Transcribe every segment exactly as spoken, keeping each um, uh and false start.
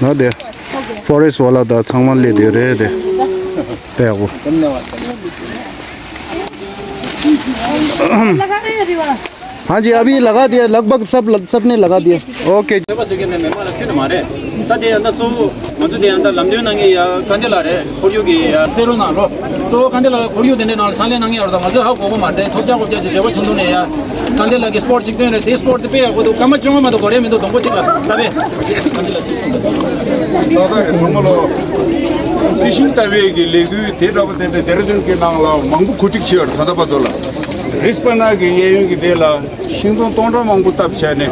ཨ་དེ། ཕོ་རེ་སི་ཊི་ཝ་ལ་དང་ཚང་མ་སླེབས་བསྡད་རེད་དེ། དཔེ་ཡག་པོ། हाँ जी, अभी लगा दिया, लगभग सब, सबने लगा दिया। ओके। ད་དེ་ཡང་ད་གཙོ་བོ་ང་ཚོ་དེ་ཡང་ད་ལམ་སྟོན་གནང་མཁན་ཡ་དཀའ་ལས་ཁག་རེད། ཁོར་ཡུག་གི་ཡ་སེ་རོ་ནང་ལོ་གཙོ་བོ་དཀའ་ལས་ཁག་ཁོར་ཡུག་དེ་འདྲའི་ནང་ལ་ཕྱག་ལས་གནང་མཁན་ཡོད་རེད། ད་ང་ཚོས་ཧ་གོ་གི་མ་རེད། ཐོབ་རྒྱག་གོ་རྒྱག་གི་འབྲེལ་བ་བྱུང་འདུག་ནས་ཡ་དཀའ་ལས་ཁག་གི་སི་པོར་ཊི་གཅིག་སྟོན་རེད། དེ་སི་པོར་ཊི་དེ་དཔེ་ཡག་པོ་འདུག་སྐར་མ་བཅོ་ལྔ་མ་གཏོགས་འགོར་ཡ་མི་འདུག་སྡོང་པོ་གཅིག་ལ་ལྟ་བས། ད་ལྟ་གི་ཚང་མ་ལོ་རྩི་ཤིང་ལྟ་བའི་གི་ལས་འགུལ་དེ་འདྲ་པོ་དེ་འདྲ་ཌེ་ར་ཌུན་གྱི་ནང་ལ་མང་པོ་གོ་སྒྲིག་བྱས་ཡོད་རེད། ད་ལྟ་བར་དུ་ལ་རིས་པ་ན་གི་གཡས་གཡོན་གྱི་དེ་ལ་ཤིང་སྡོང་སྟོང་ཕྲག་མང་པོ་བཏབ་བྱས་ནས་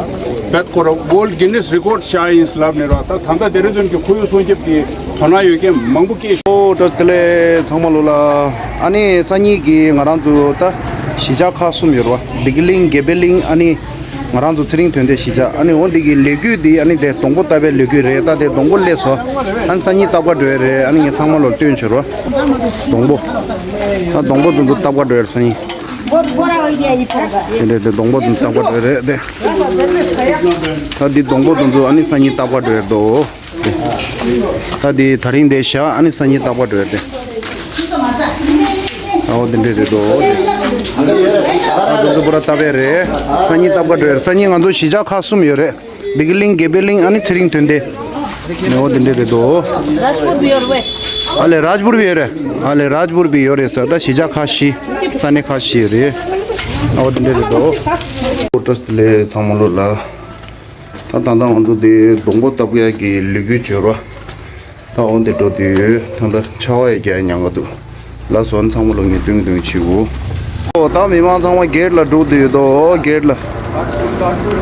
བེད་ཁོ་ར་ཝོལ་གྷི་ནེ་སི་རི་ཀོཌ་ཤར་ཡིན་ལབ་ནས་ར། ད་ད་ལྟ་ཌེ་ར་ཌུན་གྱི་ཁོར་ཡུག་སྲུང་སྐྱོབ་ཀྱི་དོ་སྣང་ཡོད་མཁན་མང་པོ་སྐྱེས། ཨོ་བཀྲ་ཤིས་བདེ་ལེགས་ཚང་མ་ལོ་ལ། ཨ་ནི་སང་ཉིན་གྱི་ང་རང་ཚོ་ད་གཞིས་ཆགས་ཁག་གསུམ་ཡོད་རེད་བ། བདེ་སྐྱིད་གླིང་། དགེ་འཕེལ་གླིང་། ཨ་ནི་ང་རང་ཚོ་ཚེ་རིང་དོན་ལྡན་གཞིས་ཆགས། ཨ་ནི་འོ་འདི་གི་ལས་འགུལ་འདི་ཨ་ནི་དེ་སྡོང་པོ་བཏབ་པའི་ལས་འགུལ་རེད། ད་དེ་སྡོང་པོ་སླེབས་སོང་། ཨ་ནི་སང་ཉིན་བཏབ་ག་འགྲོ་ཡ་རེད། ཨ་ནི་ངས་ཚང་མ་ལོ་སྟོན་བྱོས་རོགས། སྡོང་པོ། ད་སྡོང་པོ་དེ་ཚོ་བཏབ་ག་འགྲོ་ཡ་རེད་སང་ཉིན། དེ་འདྲ་དེ་སྡོང་པོ་དེ་ཚོ་བཏབ་ག་འགྲོ་ཡ་རེད་དེ། ད་འདི་སྡོང་པོ་དེ་ཚོ་ཨ་ནི་སང་ཉིན་བཏབ་ག་འགྲོ་ཡ་རེད་དོ། ད་འདི་ད་རིང་འདི་བཞག་ཨ་ནི་སང་ཉིན་བཏབ་ག་འགྲོ་ཡ་རེད་དེ། ཨའོ་དེ་འདྲ་རེད་དོ། ཨ་དེ་ཚོ་པུ་ར་བཏབ་པ་རེད། སང་ཉིན་བཏབ་ག་འགྲོ་ཡ་རེད། སང་ཉིན་ང་ཚོ་གཞིས་ཆགས་ཁག་གསུམ་ཡོད་རེད། བདེ་སྐྱིད་གླིང་། དགེ་འཕེལ་གླིང་། ཨ་ནི་ཚེ་རིང་དོན་ལྡན། ཨའོ་དེ་འདྲ་རེད་དོ། རཱཇ་པུར་བི་ཡོད་རེད། ཨ་ལེ་རཱཇ་པུར་བི་ཡོད་རེད། ཨ་ལེ་རཱཇ་པུར་བི་ཡོད་རེད་ཟེར། ད་གཞིས་ཆགས་ཁག་བཞི། ས་གནས་ཁག་བཞི་ཡོད་རེད། ཨའོ་དེ་འདྲ་རེད་དོ། ཨོ་བཀྲ་ཤིས་བདེ་ལེགས་ཚང་མ་ལོ་ལ། ད་ད་ལྟ་ང་ཚོ་དེ་སྡོང་པོ་བཏབ་ཡག་གི་ལས་འགུལ་བྱེད་རོགས། ད་འོང་དེ་འགྲོ་དུས་ད་ལྟ་ཆར་པ་ཡང་རྒྱག་ཉེན་ཁ་འདུག་ལགས་སོ། ཚང་མ་ལོ་ངས་སྟོན་སྟོན་བྱེད་འོ། ཨོ་ད་མི་མང་ཚང་མ་གེ་ཊི་ལ་འགྲོ་དུས་ཡོད་དོ། གེ་ཊི་ལ།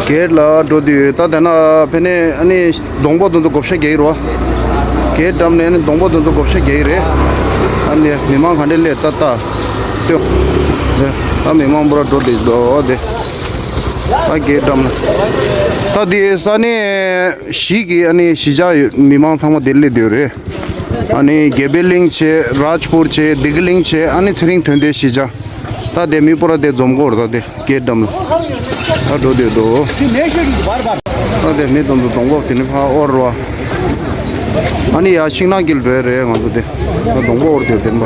གེ་ཊི་ལ་འགྲོ་དུས་ཡོད། ད་དེ་ན་ཕ་ནས་ཨ་ནི་སྡོང་པོ་དེ་ཚོ་བགོ་བཤའ་རྒྱག་གི་རེད་བ། གེ་ཊི་འགྲམ་ནས་ཨ་ནི་སྡོང་པོ་དེ་ཚོ་བགོ་བཤའ་རྒྱག་གི་རེད། ཨ་ནི་མི་མང་ག་འདྲས་སླེབས་ད་ལྟ། ལྟོས། ད་མི་མང་པུ་ར་འགྲོ་དུས་ཡོད་དོ་དེ། ད་གེ་ཊི་འགྲམ་ལ། ད་དེ་ས་གནས་བཞི་གི་ཨ་ནི་གཞིས་ཆགས་ཡོད་མི་མང་ཚང་མ་དེ་སླེབས་བསྡད་ཡོད་རེད། ཨ་ནི་དགེ་འཕེལ་གླིང་བྱས། རཱཇ་པུར་བྱས། བདེ་སྐྱིད་གླིང་བྱས། ཨ་ནི་ཚེ་རིང་དོན་ལྡན་གཞིས་ཆགས། ད་དེ་མི་པུ་ར་དེ་འཛོམས་ཀྱི་ཡོད་རེད། ད་དེ་གེ་ཊི་འགྲམ་ལ། ད་འགྲོ་བསྡད་འདུག་ད་དེ་མི་དེ་ཚོ་སྡོང་པོ་དེ་ནས་ཕར་དབོར་རོ། ཨ་ནི་ཡར་ཤིང་ནགས་དཀྱིལ་འགྲོ་ཡ་རེད་ང་ཚོ་དེ། ད་སྡོང་པོ་དབོར་དེ་བདེན་པ།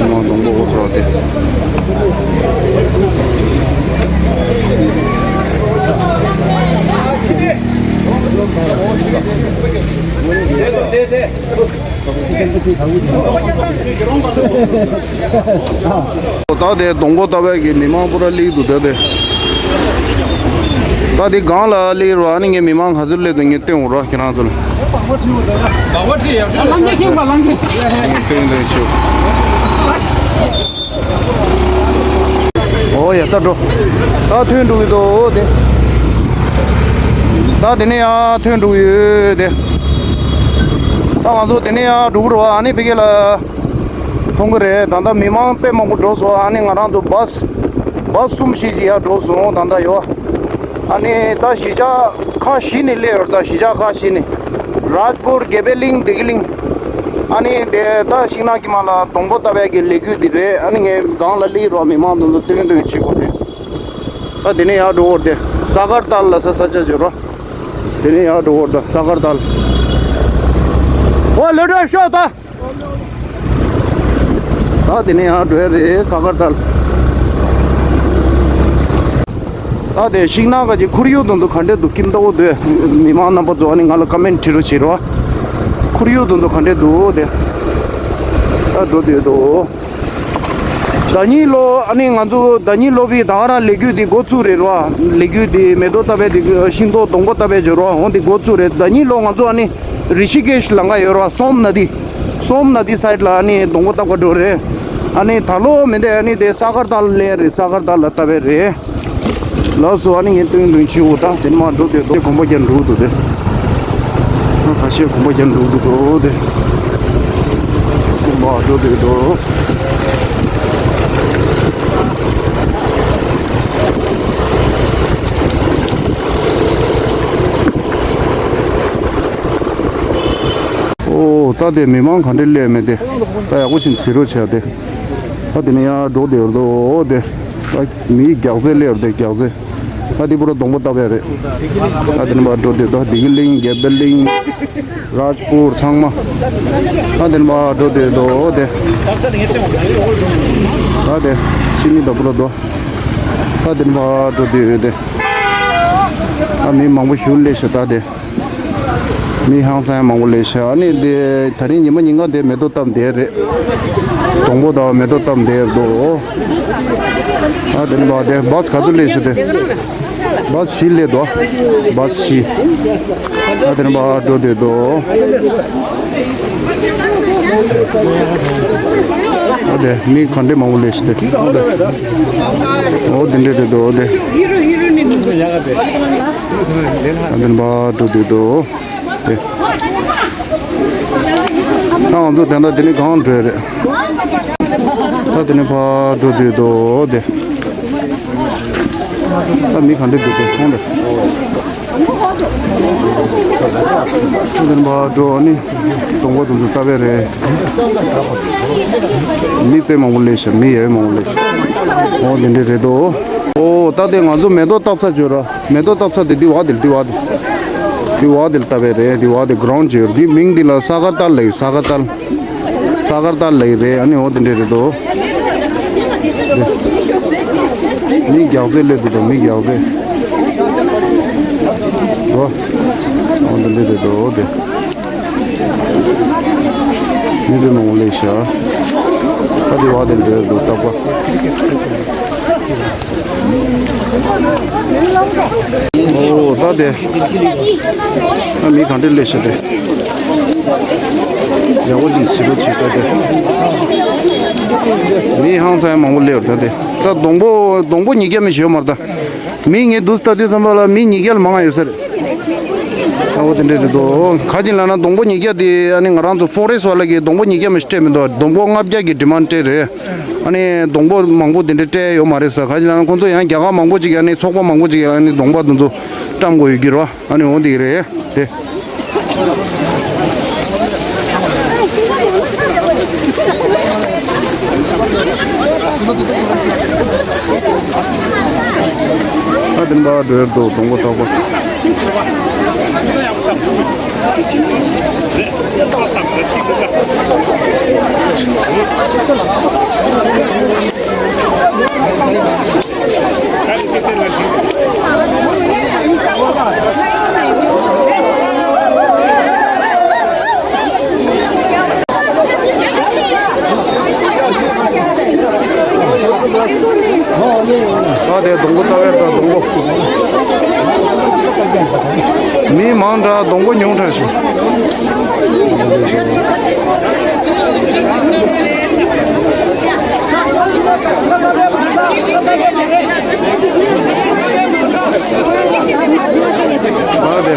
ང་སྡོང་པོ་དབོར་རོགས་དེ། ད་དེ་སྡོང་པོ་བཏབ་པའི་གི་མི་མང་པུ་ར་སླེབས་འདུག་ད་དེ། ད་དེ་སྒང་ལ་སླེབས་རོགས། ཨ་ནི་ངས་མི་མང་ག་ཚོད་སླེབས་འདུག་ངས་སྟོན་འོང་རོགས་ཁྱེད་རང་ཚོ་ལ། ངས་སྟོན་སྟོན་ཞུ། ཨོ་ཡ་ད་འགྲོ། ད་ཐོན་འགྲོ་གི་འདུག་དེ། ད་དེ་ནས་ཡར་ཐོན་འགྲོ་གི་ཡོད་དེ། ད་ང་ཚོ་དེ་ནས་ཡར་འགྲོ་གི་རེད་བ། ཨ་ནི་ཕ་གི་ལ། མཐོང་གི་རེད། ད་ལྟ་མི་མང་དཔེ་མང་པོ་འགྲོ་སོང་། ཨ་ནི་ང་རང་ཚོ་བཱས་བཱས་གསུམ་བཞི་ཅིག་ཡར་འགྲོ་སོང་ད་ལྟ་ཡོད། ཨ་ནི་ད་གཞིས་ཆགས་ཁག་བཞི་ནས་སླེབས་ཡོད། ད་གཞིས་ཆགས་ཁག་བཞི་ནས། རཱཇ་པུར། དགེ་འཕེལ་གླིང་། བདེ་སྐྱིད་གླིང་། ཨ་ནི་དེ་ད་ཤིང་ནགས་དཀྱིལ་མ་ལ་སྡོང་པོ་བཏབ་ཡག་གི་ལས་འགུལ་འདི་རེད། ཨ་ནི་ངས་སྒང་ལ་སླེབས་རོགས། མི་མང་དེ་ཚོ་སྟོན་སྟོན་བྱེད་དགོས་རེད། ད་དེ་ནས་ཡར་འགྲོ་བར་དེ་ས་གར་ཏཱལ་ལ་ས་ས་ཆ་བརྗོད་རོགས། དེ་ནས་ཡར་འགྲོ་བར་ད་ས་གར་ཏཱལ། ཨོ་ལེ་འགྲོ་ཤོག་ད། ད་དེ་ནས་ཡར་འགྲོ་ཡ་རེད་ས་གར་ཏཱལ། ད་དེ་ཤིང་ནགས་ཀྱི་ཁོར་ཡུག་དེ་ཚོ་ག་འདྲས་འདུག་ཀིམ་ཏོ་དེ་མི་མང་རྣམ་པ་ཚོ་ཨ་ནི་ང་ལ་ཀ་མེན་ཊི་བྲིས་རོགས་བྱེད་རོགས། ཁོར་ཡུག་དེ་ཚོ་ག་འདྲས་འདུག་དེ། ད་འགྲོ་དུས་འདུག་ཟླ་ཉིན་ལོ་ཨ་ནི་ང་ཚོ་ཟླ་ཉིན་ལོ་བི་ད་ག་རང་ལས་འགུལ་འདི་འགོ་བཙུགས་རེད་རོ། ལས་འགུལ་འདི་མེ་ཏོག་བཏབ་པའི་འདི་ཤིང་ཏོག་སྡོང་པོ་བཏབ་པའི་བརྗོད་རོ། འོང་འདི་འགོ་བཙུགས་རེད། ཟླ་ཉིན་ལོ་ང་ཚོ་ཨ་ནི་རི་ཤི་ཀེཤ་ལམ་ཁ་ཡོད་རོ། སོམ་ན་དི། སོམ་ན་དི་སའིཌ་ལ་ཨ་ནི་སྡོང་པོ་བཏབ་ག་འགྲོ་རེད། ཨ་ནི་ད་ལོ་མི་འདི་ཨ་ནི་དེ་ས་གར་ཏཱལ་ལ་རེད། ས་གར་ཏཱལ་ལ་བཏབ་པའི་རེད། ལགས་སོ། ཨ་ནི་ངས་སྟོན་སྟོན་བྱེད་འོ། ད་དེ་ནས་མར་འགྲོ་དེ་དོ་གོམ་པ་རྒྱབ་འགྲོ་འདུག་དེ། ཁ་ཤས་གོམ་པ་རྒྱབ་འགྲོ་འདུག་དོ་དེ། མར་འགྲོ་དེ་དོ། ཨོ་ད་དེ་མི་མང་ག་འདྲས་སླེབས་མེད་དེ། ད་ཡག་པོ་ཕྱིན་གཟིགས་རོགས་བྱས་དེ། ད་དེ་ནས་ཡར་འགྲོ་དེ་འོ་དོ་དེ། ད་མི་རྒྱགས་ཚད་སླེབས་དེ་རྒྱགས་ཚད། ཨ་དེ་པུ་ར་སྡོང་པོ་བཏབ་པ་རེད། ཨ་དེ་ནས་མར་འགྲོ་དུས་དོ་བདེ་སྐྱིད་གླིང་དགེ་འཕེལ་གླིང་རཱཇ་པུར་ཚང་མ། ཨ་དེ་ནས་མར་འགྲོ་དུས་དོ་དེ། ཨ་དེ་ཕྱི་མི་དང་པུ་ར་དོ། ཨ་དེ་ནས་མར་འགྲོ་དུས་དེ། ཨ་མི་མང་པོ་ཞིག་སླེབས་ཤག་ད་དེ། མི་ཧང་སང་མང་པོ་སླེབས་ཤག་ཨ་ནི་དེ་ད་རིང་ཉི་མ་ཉིན་གང་དེ་མེ་ཏོག་བཏབ་བསྡད་རེད། སྡོང་པོ་དང་མེ་ཏོག་བཏབ་བསྡད་འདུག་ཨ་དེ་ནས་མར་དེ་བཱས་ག་ཚོད་སླེབས་ཤག་དེ། བཱས་བཞི་སླེབས་འདུག་བཱས་བཞི། ཨ་དེ་ནས་མར་འགྲོ་བསྡད་འདུག་ཨ་དེ་མི་ག་འདྲས་མང་པོ་སླེབས་ཤག་དེ། ཨ་དེ། འོ་དེ་འདྲས་རེད་འདུག་ཨ་དེ། ཨ་དེ་ནས་མར་འགྲོ་བསྡད་འདུག་དེ། ད་ང་ཚོ་དེ་འདྲ་དེ་ནས་གང་འགྲོ་ཡ་རེད། ད་དེ་ནས་ཕར་འགྲོ་དུས་དོ་དེ། ད་མི་ག་འདྲ་འདུག་དེ་མཐོང་དེ། ད་དེ་ནས་ཕར་འགྲོ་ནི་སྡོང་པོ་དེ་ཚོ་ལྟ་བས་རེད། མི་དཔེ་མང་པོ་སླེབས་ཤག་མི་ཡ་ཡ་མང་པོ་སླེབས་ཤག་འོ་དེ་འདྲ་རེད་དོ། ཨོ་ད་དེ་ང་ཚོ་མེ་ཏོག་བཏབ་ས་བྱོས་ར། མེ་ཏོག་བཏབ་ས་དེ་འདི་བ་དེ་འདི་བ་དེ། འདི་བ་དེ་ལྟ་བས་རེད། འདི་བ་དེ་གྷི་རའུན་ཌི་བྱོས་ར། འདི་མིང་འདི་ལ་ས་གར་ཏཱལ་ལབ་ཡོད། ས་གར་ཏཱལ། ས་གར་ཏཱལ་ལབ་ཡོད་རེད། ཨ་ནི་འོ་དེ་འདྲས་རེད་དོ། མི་རྒྱགས་པས་སླེབས་འདུག་དོ། མི་རྒྱགས་པས། འོ། འོ་དེ་འདྲས་རེད་དོ་དེ། མི་དཔེ་མང་པོ་སླེབས་ཤག་ད་དེ་བ་དེ་འདྲས་རེད་དོ། ལྟ་བ། ཨོ་ད་དེ། ཨ་མི་ག་འདྲས་སླེབས་ཤག་དེ། ཡག་པོ་ཅིག་བྱེད་རོགས་བྱེད་ད་དེ། མི་ཧང་སང་མང་པོ་སླེབས་ད་དེ། ད་སྡོང་པོ་སྡོང་པོ་ཉིས་བརྒྱ་མི་ཞིག་ཡོད་མ་རེད་ད། མི་ངས་འདུག་ལྟ་དུས་ཙམ་པ་ལ་མི་ཉིས་བརྒྱ་ལ་མང་ང་ཡོད་ས་རེད། ཨ་འོ་དེ་འདྲས་རེད་དོ། ག་ཅིག་ལབ་ན་སྡོང་པོ་ཉིས་བརྒྱ་དེ་ཨ་ནི་ང་རང་ཚོ་ཕོ་རེ་སི་ཊི་བ་ལ་གིས་སྡོང་པོ་ཉིས་བརྒྱ་མི་ཞིག་སྤྲད་མི་འདུག་སྡོང་པོ་ལྔ་བརྒྱ་གི་ཌི་མཱན་ཌི་སྤྲད་རེད། ཨ་ནི་སྡོང་པོ་མང་པོ་དེ་འདྲ་སྤྲད་ཡོད་མ་རེད་ཟེར། ག་ཅིག་ལབ་ན་ཁོང་ཚོ་ཡང་རྒྱ་གར་མང་པོ་ཅིག་ཨ་ནི་ཚོགས་པ་མང་པོ་ཅིག་ཨ་ནི་སྡོང་པོ་དེ་ཚོ་བཀྲམ་དགོས་ཡོད་ཀྱི་རེད། ཨ་ནི་འོ་འདི་རེད་དེ། ཨ་དེ་འབའ་འགྲོ་ཡར་འདུག་སྡོང་པོ་ཐོག་པ། ཨ་དེ་སྡོང་པོ་ལྟ་བར་དང་སྡོང་པོ། མི་མང་དྲགས་སྡོང་པོ་ཉུང་དྲགས་ཤིག་ཨ་དེ།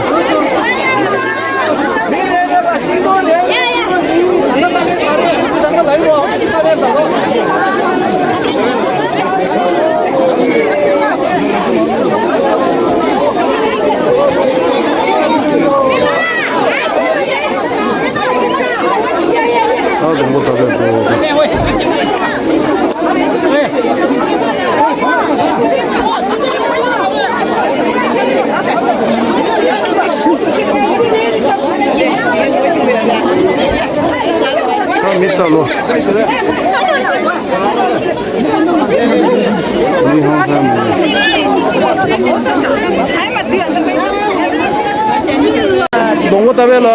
ཨ་སྡོང་པོ་ད་ལྟ་འགྲོ། ཨ་མི་ཚ་ལོ། མི་ཧང་སང་མི། སྡོང་པོ་ལྟ་བས་ལ།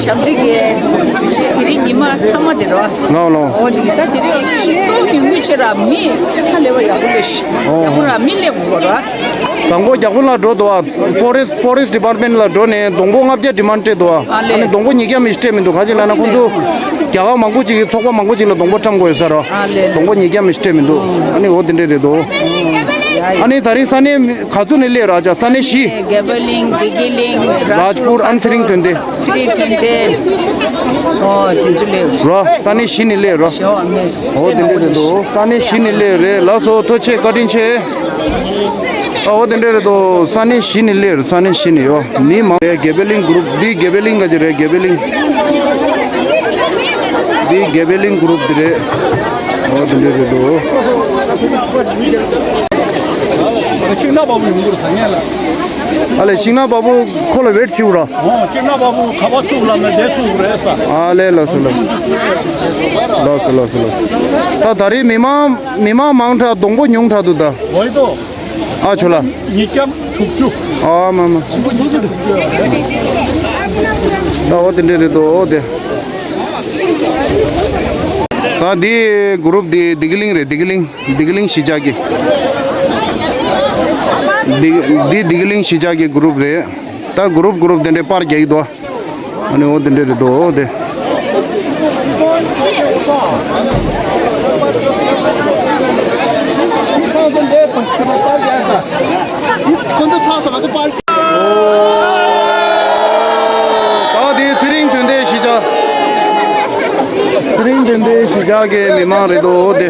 ཞབས་ཕྱི་གི་དུས་ཆེན་དེ་རིང་ཉི་མ་མཐའ་མ་དེ་རོ། ལའོ་ལའོ། འོ་དེ་གི་ད་དེ་རིང་ཤིང་ཏོག་གི་དངུལ་ཆེ་ར་མི་ཁ་ལེ་བ་ཡག་པོ་ལེ་ཤི། ཨོ། ཡག་པོ་ར་མི་ལེ་བོ་ར། དང་པོ་རྒྱ་ཁོ་ལ་འགྲོ་འདུག་ཨ། ཕོ་རེ་སི་ཕོ་རེ་སི་ཌི་པཱར་མེན་ལ་འགྲོ་ནས་སྡོང་པོ་ལྔ་བརྒྱ་ཌི་མཱན་ཌི་སྤྲད་འདུག་ཨ། ཨ་ལེ། ཨ་ནི་སྡོང་པོ་ཉིས་བརྒྱ་མི་ཞིག་སྤྲད་མི་འདུག་ག་ཅི་ལབ་ན་ཁོང་ཚོ་རྒྱ་གར་མང་པོ་ཅིག་གི་ཚོགས་པ་མང་པོ་ཅིག་ལ་སྡོང་པོ་བཀྲམ་དགོས་ཡོད་ས་ར། ཨ་ལེ། སྡོང་པོ་ཉིས་བརྒྱ་མི་ཞིག་སྤྲད་མི་འདུག་ཨ་ནི་འོ་དེ་འདྲས་རེད་འདུག་ཨ་ནི་ད་རིང་ས་གནས་ག་ཚོད་ནས་སླེབས་ར་ཅག་ས་གནས་བཞི། དགེ་འཕེལ་གླིང་བདེ་སྐྱིད་གླིང་རཱཇ་པུར་ཨ་ནི་ཚེ་རིང་དོན་ལྡན། ཚེ་རིང་དོན་ལྡན། ཨོ་དེ་ཚོ་སླེབས། ར་ས་གནས་བཞི་ནས་སླེབས་ར། ཞོ་ཨ་མེས། ཨོ་དེ་འདྲས་རེད་འདུག་ས་གནས་བཞི་ནས་སླེབས་རེད། ལགས་སོ་ཐུགས་རྗེ་ཆེ་བཀའ་དྲིན་ཆེ། ཨ་འོ་དེ་འདྲས་རེད་འདུག་ས་གནས་བཞི་ནས་སླེབས་རེད། ས་གནས་བཞི་ནས་ཡོད། མི་མང་། དགེ་འཕེལ་གླིང་གུ་རུབ། འདི་དགེ་འཕེལ་གླིང་ག་ཅི་རེད། དགེ་འཕེལ་གླིང་། འདི་དགེ་འཕེལ་གླིང་གུ་རུབ་འདི་རེད། འོ་དེ་འདྲས་རེད་འདུག་ཤིང་ནགས་པ་བུ་ཡོང་གི་རེད་ཟེར་ངེས་ལ། ཨ་ལས་ཤིང་ནགས་པ་བུ་ཁོ་ལ་ཝེཊ་བྱེད་ར། ཨོ་ཤིང་ནགས་པ་བུ་ཁ་པར་བཙུགས་ལབ་ན་དེ་བཙུགས་རེད་ས། ཨ་ལས་ལགས་སོ་ལགས་སོ། ལགས་སོ་ལགས་སོ་ལགས་སོ། ད་ད་རེས་མི་མང་མི་མང་མང་དྲགས་སྡོང་པོ་ཉུང་དྲགས་འདུག་ད། ཝེཊ་དོ། ཨ་ཆོ་ལ། ཉིས་བརྒྱ་དྲུག་ཅུ། ཨ་མ་མ། ད་འོ་དེ་འདྲས་རེད་དོ་འོ་དེ། ད་འདི་གུ་རུབ་འདི་བདེ་སྐྱིད་གླིང་རེད། བདེ་སྐྱིད་གླིང་བདེ་སྐྱིད་གླིང་གཞིས་ཆགས་ཀྱི། འདི་འདི་བདེ་སྐྱིད་གླིང་གཞིས་ཆགས་ཀྱི་གུ་རུབ་རེད། ད་གུ་རུབ་གུ་རུབ་དེ་འདྲས་པར་རྒྱག་གི་འདུག་ཨ་ནི་འོ་དེ་འདྲས་རེད་དོ་འོ་དེ། ད་དེ་ཚེ་རིང་དོན་ལྡན་གཞིས་ཆགས། ཚེ་རིང་དོན་ལྡན་གཞིས་ཆགས་ཀྱི་མི་མང་རེད་དོ་དེ།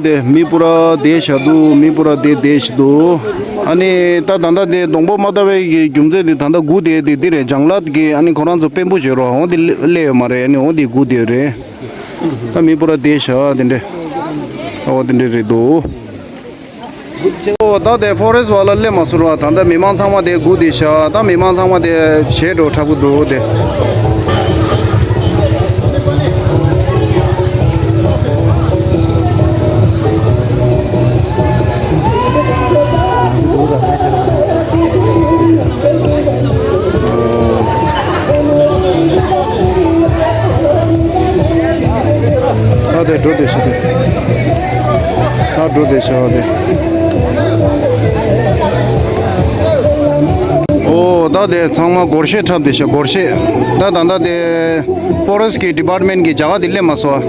དེ་མི་སྤུ་ར་བསྡད་བཞག་འདུག་མི་སྤུ་ར་དེ་བསྡད་བཞག་འདུག་ཨ་ནི་ད་ད་ལྟ་དེ་སྡོང་པོ་མ་བཏབ་པའི་གི་རྒྱུ་མཚན་དེ་ད་ལྟ་སྒུག་བསྡད་དེ་འདི་རེད། ལྗང་ལགས་ཀྱིས་ཨ་ནི་ཁོ་རང་ཚོ་དཔོན་པོ་བྱེད་རོགས་འོང་དེ་སླེབས་ཡོད་མ་རེད། ཨ་ནི་འོང་དེ་སྒུག་བསྡད་ཡོད་རེད། ད་མི་སྤུ་ར་བསྡད་བཞག་དེ་འདྲས་ཨ་འོ་དེ་འདྲས་རེད་འདུག་ཨོ་ད་དེ་ཕོ་རེ་སི་ཊི་བ་ལ་སླེབས་མ་སོང་ར། ད་ལྟ་མི་མང་ཚང་མ་དེ་སྒུག་བསྡད་བཞག་ད་མི་མང་ཚང་མ་དེ་ཞེད་འགྲོ་དྲག་པོ་འདུག་དེ། ད་དེ་འགྲོ་དེ་ཤི་དེ། ད་འགྲོ་དེ་ཤི་བ་དེ། ཨོ་ད་དེ་ཚང་མ་སྒོར་གཞས་འཁྲབ་དེ་ཤི་སྒོར་གཞས། ད་ད་ད་དེ་ཕོ་རེ་སི་ཊི་གི་ཌི་པཱར་ཊི་མེན་ཊི་གི་རྒྱ་གར་དེ་སླེབས་མ་སོང་།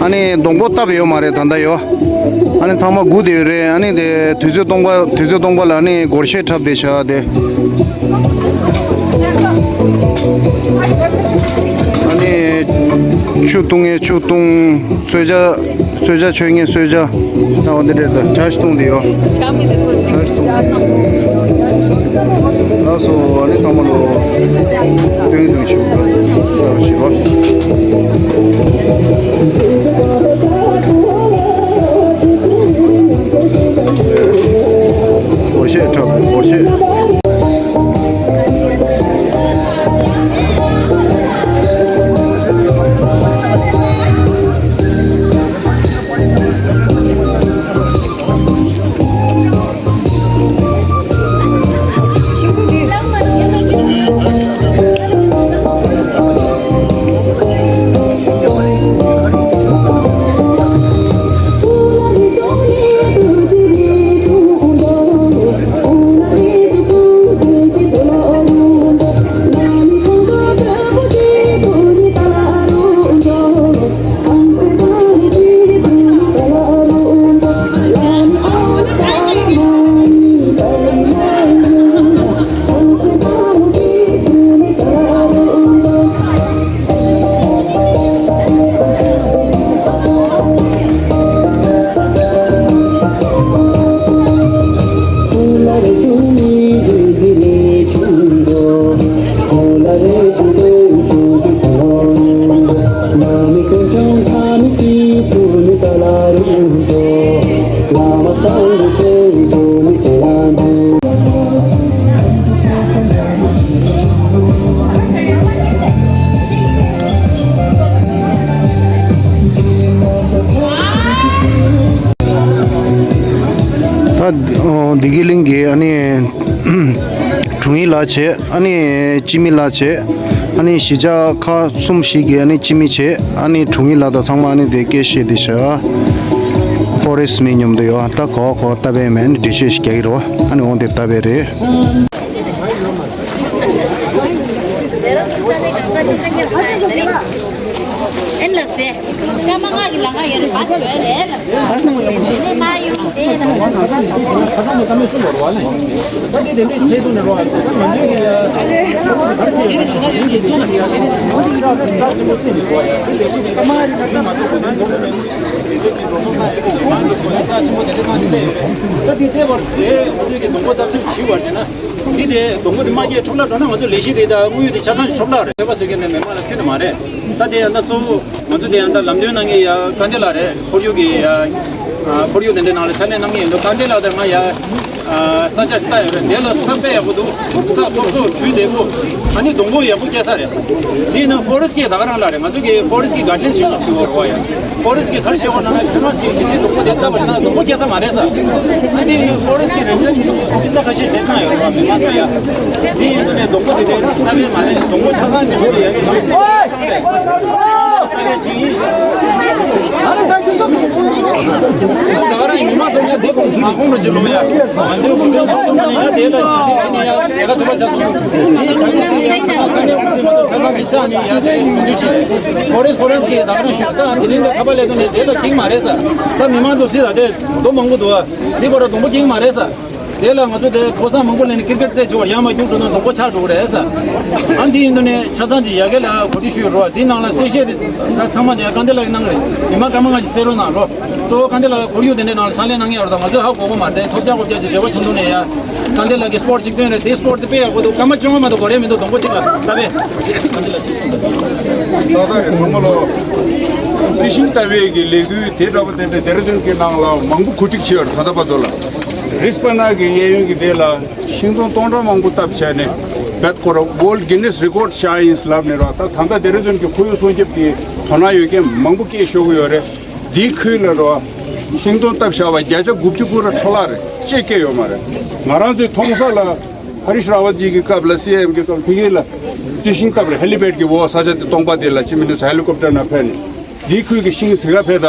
ཨ་ནི་སྡོང་པོ་བཏབ་ཡོད་མ་རེད་ད་ད་ཡོད། ཨ་ནི་ཚང་མ་སྒུག་བསྡད་ཡོད་རེད། ཨ་ནི་དེ་དུས་ཚོད་སྟོང་པ་དུས་ཚོད་སྟོང་པ་ལ་ཨ་ནི་སྒོར་གཞས་འཁྲབ་བསྡད་བཞག་དེ། ཨ་ནི་ཆུ་བཏུང་ངེ་ཆུ་བཏུང་། གསོལ་ཇ་གསོལ་ཇ་མཆོད་ངེ་གསོལ་ཇ། ཨ་འོ་འདི་འདྲས་ད་ཇ་ཞིག་བཏུང་དེ་ཡོད། ཇ་ཞིག་བཏུང་། ལགས་སོ། ཨ་ནི་ཚང་མ་ལོ། སྟོན་དུ་ཞུ། ཞུ་བ། སྒོར་གཞས་འཁྲབ་སྒོར་གཞས། ད་བདེ་སྐྱིད་གླིང་གི་ཨ་ནི་དྲུང་ཡིག་ལགས་བྱས། ཨ་ནི་སྤྱི་མི་ལགས་བྱས། ཨ་ནི་གཞིས་ཆགས་ཁག་གསུམ་ཞིག་གི་ཨ་ནི་སྤྱི་མི་བྱས། ཨ་ནི་དྲུང་ཡིག་ལགས་དང་ཚང་མ་ཨ་ནི་དེ་སྐད་བཤད་དེ་བཞག་ཕོ་རེ་སི་ཊི་མི་མཉམ་དུ་ཡོད། ད་གོ་གོ་ལྟ་བའི་མེད་འགྲེལ་བཤད་ཞིག་རྒྱག་གི་རེད། ཨ་ནི་འོང་དེ་ལྟ་བའི་རེད། ཨེན་ལགས་སེ། སྐར་མ་ལྔ་གི་ལམ་ཁ་ཡོད་རེད། བ་སི་ཡོད་རེད། ཨེན་ལགས་སེ། འདི་དེ་སྡོང་པོ་དར་ཚིལ་བྱིས་པ་རེད་ན། འདི་དེ་སྡོང་པོ་དེ་མ་སྐྱེས་འཕྲོ་བརླག་འགྲོ་ན་ང་ཚོ་ལས་གཞི་དེ་དང་དངོས་ཡོད་དེ་ཆ་ཚང་ཞིག་འཕྲོ་བརླག་རེད། ཕེབས་པ་ཟེར་མཁན་ནི་མི་མང་ལ་ཕན་ནི་མ་རེད། ད་དེ་ཡང་ད་གཙོ་བོ་ང་ཚོ་དེ་ཡང་ད་ལམ་སྟོན་གནང་མཁན་ཡ་དཀའ་འདི་ལགས་རེད། ཁོར་ཡུག་གི་ཡ་ཁོར་ཡུག་དེ་འདྲའི་ནང་ལ་ཕྱག་ལས་གནང་མཁན་ཡིན་འདུག་དཀའ་འདི་ལགས་དང་ང་ཡ་ས་ཆ་ལྟ་ཡོད་རེད། དེ་ལ་ས་དཔེ་ཡག་པོ་འདུག་ས་སོབ་སོབ་དྲོད་བདེ་པོ། ཨ་ནི་སྡོང་པོ་ཡག་པོ་སྐྱེ་ས་རེད། འདི་ནི་ཕོ་རེ་སི་ཊི་གི་ད་ག་རང་ལ་རེད། ང་ཚོ་གི་ཕོ་རེ་སི་ཊི་གི་ག་ཌན་ཞིག་ལ་ཞུ་བ་རོགས་ཡ། ཕོ་རེ་སི་ཊི་གི་ག་རེ་བྱེད་དགོས་ན་ན་ཁྱོད་རང་ཚོ་གི་གལ་སྲིད་སྡོང་པོ་དེ་བཏབ་པ་ཡིན་ན་སྡོང་པོ་སྐྱེ་ས་མ་རེད་ས། ཨ་ནི་ནི་ཕོ་རེ་སི་ཊི་གི་རེན་ཇར་ཞིག་ཕིན་ས་ཁ་ཤས་བསྡད་གནང་ཡོད་རེད་བ། མི་མང་ཚོ་ཡ། འདི་ཡིན་དུས་ནས་སྡོང་པོ་དེ་འདྲའི་བཏབ་པས་མ་རེད། སྡོང་པོ་ཆ་ཚང་དེ་འདྲའི་ཡ་གི་ད་ག་རང་ཡིན་མ་སོང་ཡ་དེ་ཀོང་ཚུལ་གོང་རུ་ཇི་ལོ་ཡ། ང་ཚོའི་གོང་ཚུལ་སོང་ནས་ཡ་དེ་ལ་ཅི་ཅི་ནས་ཡ་དེ་ག་ཐུབ་པ་ཆ་སོང་། དེ་ཆ་ཚང་དེ་ཡ་དེ་ལ་ས་གནས་གོང་ཚུལ་མ་གཏོགས་ཆ་ཚང་ཅི་ཆ་ནས་ཡ་དེ་མི་འདུག་ཅི། ཕོ་རེ་སི་ཊི་གི་ད་ག་རང་ཞུ་ད་དེ་རིང་དེ་ཁ་པར་ལས་དོན་ནས་དེ་ལ་ཀིང་མ་རེད་ས། ད་མི་མང་ཚོ་སྲིད་ལ་དེ་རྡོ་མང་པོ་འདུག་ཨ། འདི་ཁོ་ར་སྡོང་པོ་ཀིང་མ་རེད་ས། དེ་ལ་ང་ཚོ་དེ་ཕོ་གསར་མང་པོ་ལེན་ནས་ཀིར་ཀེཊ་རྩེད་ཆོག་ཡང་མ་རྒྱུག་འགྲོ་ན་སྡོང་པོ་ཆག་འགྲོ་གི་རེད་ས། ཨ་འདི་ཡིན་དུས་ནས་ཆ་ཚང་གི་ཡ་གི་ལ་གོ་སྒྲིག་ཞུས་རོགས། འདི་ནང་ལ་གསལ་བཤད་དེ་ད་ཚང་མ་དེ་དཀའ་འདི་ལ་གནང་རེད། ཉི་མ་སྐར་མ་ལྔ་ཞིག་གསན་རོགས་གནང་རོགས། གཙོ་བོ་དཀའ་འདི་ལ་ཁོར་ཡུག་དེ་འདྲའི་ནང་ལ་ཕྱག་ལས་གནང་གི་ཡོད་རེད། ད་ང་ཚོས་ཧ་གོ་གི་མ་རེད། ཐོབ་རྒྱག་གོ་རྒྱག་ཅིག་རེ་བ་ཆུང་ཆུང་ནས་ཡ། དཀའ་འདི་ལ་གི་སྤོར་གཅིག་སྟོན་རེད། དེ་སྤོར་དེ་དཔེ་ཡག་པོ་འདུག་སྐར་མ་བཅོ་ལྔ་མ་གཏོགས་འགོར་ཡ་མི་འདུག་སྡོང་པོ་གཅིག་ལ་ད་དཔེ། ཏག་ཏག་རེད། ཚང་མ་ལོ། རྩི་ཤིང་བཏབ་པའི་གི་ལས་འགུལ་དེ་འདྲ་པོ་དེ་འདྲ་ཌེ་ར་ཌུན་གྱི་ནང་ལ་མང་པོ་གོ་སྒྲིག་བྱས་ཡོད་རེད། ད་ལྟ་བར་དུ་ལ་རིས་པ་ན་གི་གཡས་གཡོན་གྱི་དེ་ལ་ཤིང་སྡོང་སྟོང་ཕྲག་མང་པོ་བཏབ་བྱས་ནས་བད་ཁོ་ར་World Guinness Record བཞག་ཡིན་ལབ་ནས་ར། ད་ད་ལྟ་ཌེ་ར་ཌུན་གྱི་ཁོར་ཡུག་སྲུང་སྐྱོབ་ཀྱི་དོ་སྣང་ཡོད་མཁན་མང་པོ་སྐད་ཤོར་གི་ཡོད་རེད། འདིའི་ཁུལ་ལ་ར་ཤིང་སྡོང་བཏབ་བཞག་པ་བརྒྱ་ཆ་དགུ་བཅུ་ཀུན་ར་འཕྲོ་བརླག་རེད། ཅེས་སྐད་ཡོད་མ་རེད། ང་རང་ཚོའི་མཐོང་ས་ལ། ཧ་རིཤ་ར་ཝ་ཇི་གི་སྐབས་ལ་སི་ཨེམ་གི་སྐབས་དེ་གའི་ལ་རྩི་ཤིང་བཏབ་རེད། ཧེ་ལི་པེཌ་གི་འོག་ས་ཆ་དེ་སྟོང་པ་དེ་ལ་ཅི་མི་ནུས་ཧེ་ལི་ཀོབ་ཊར་ནང་ཕེབས་ནས་འདིའི་ཁུལ་གྱི་ཤིང་ཟི་ག་ཕེབས་ད་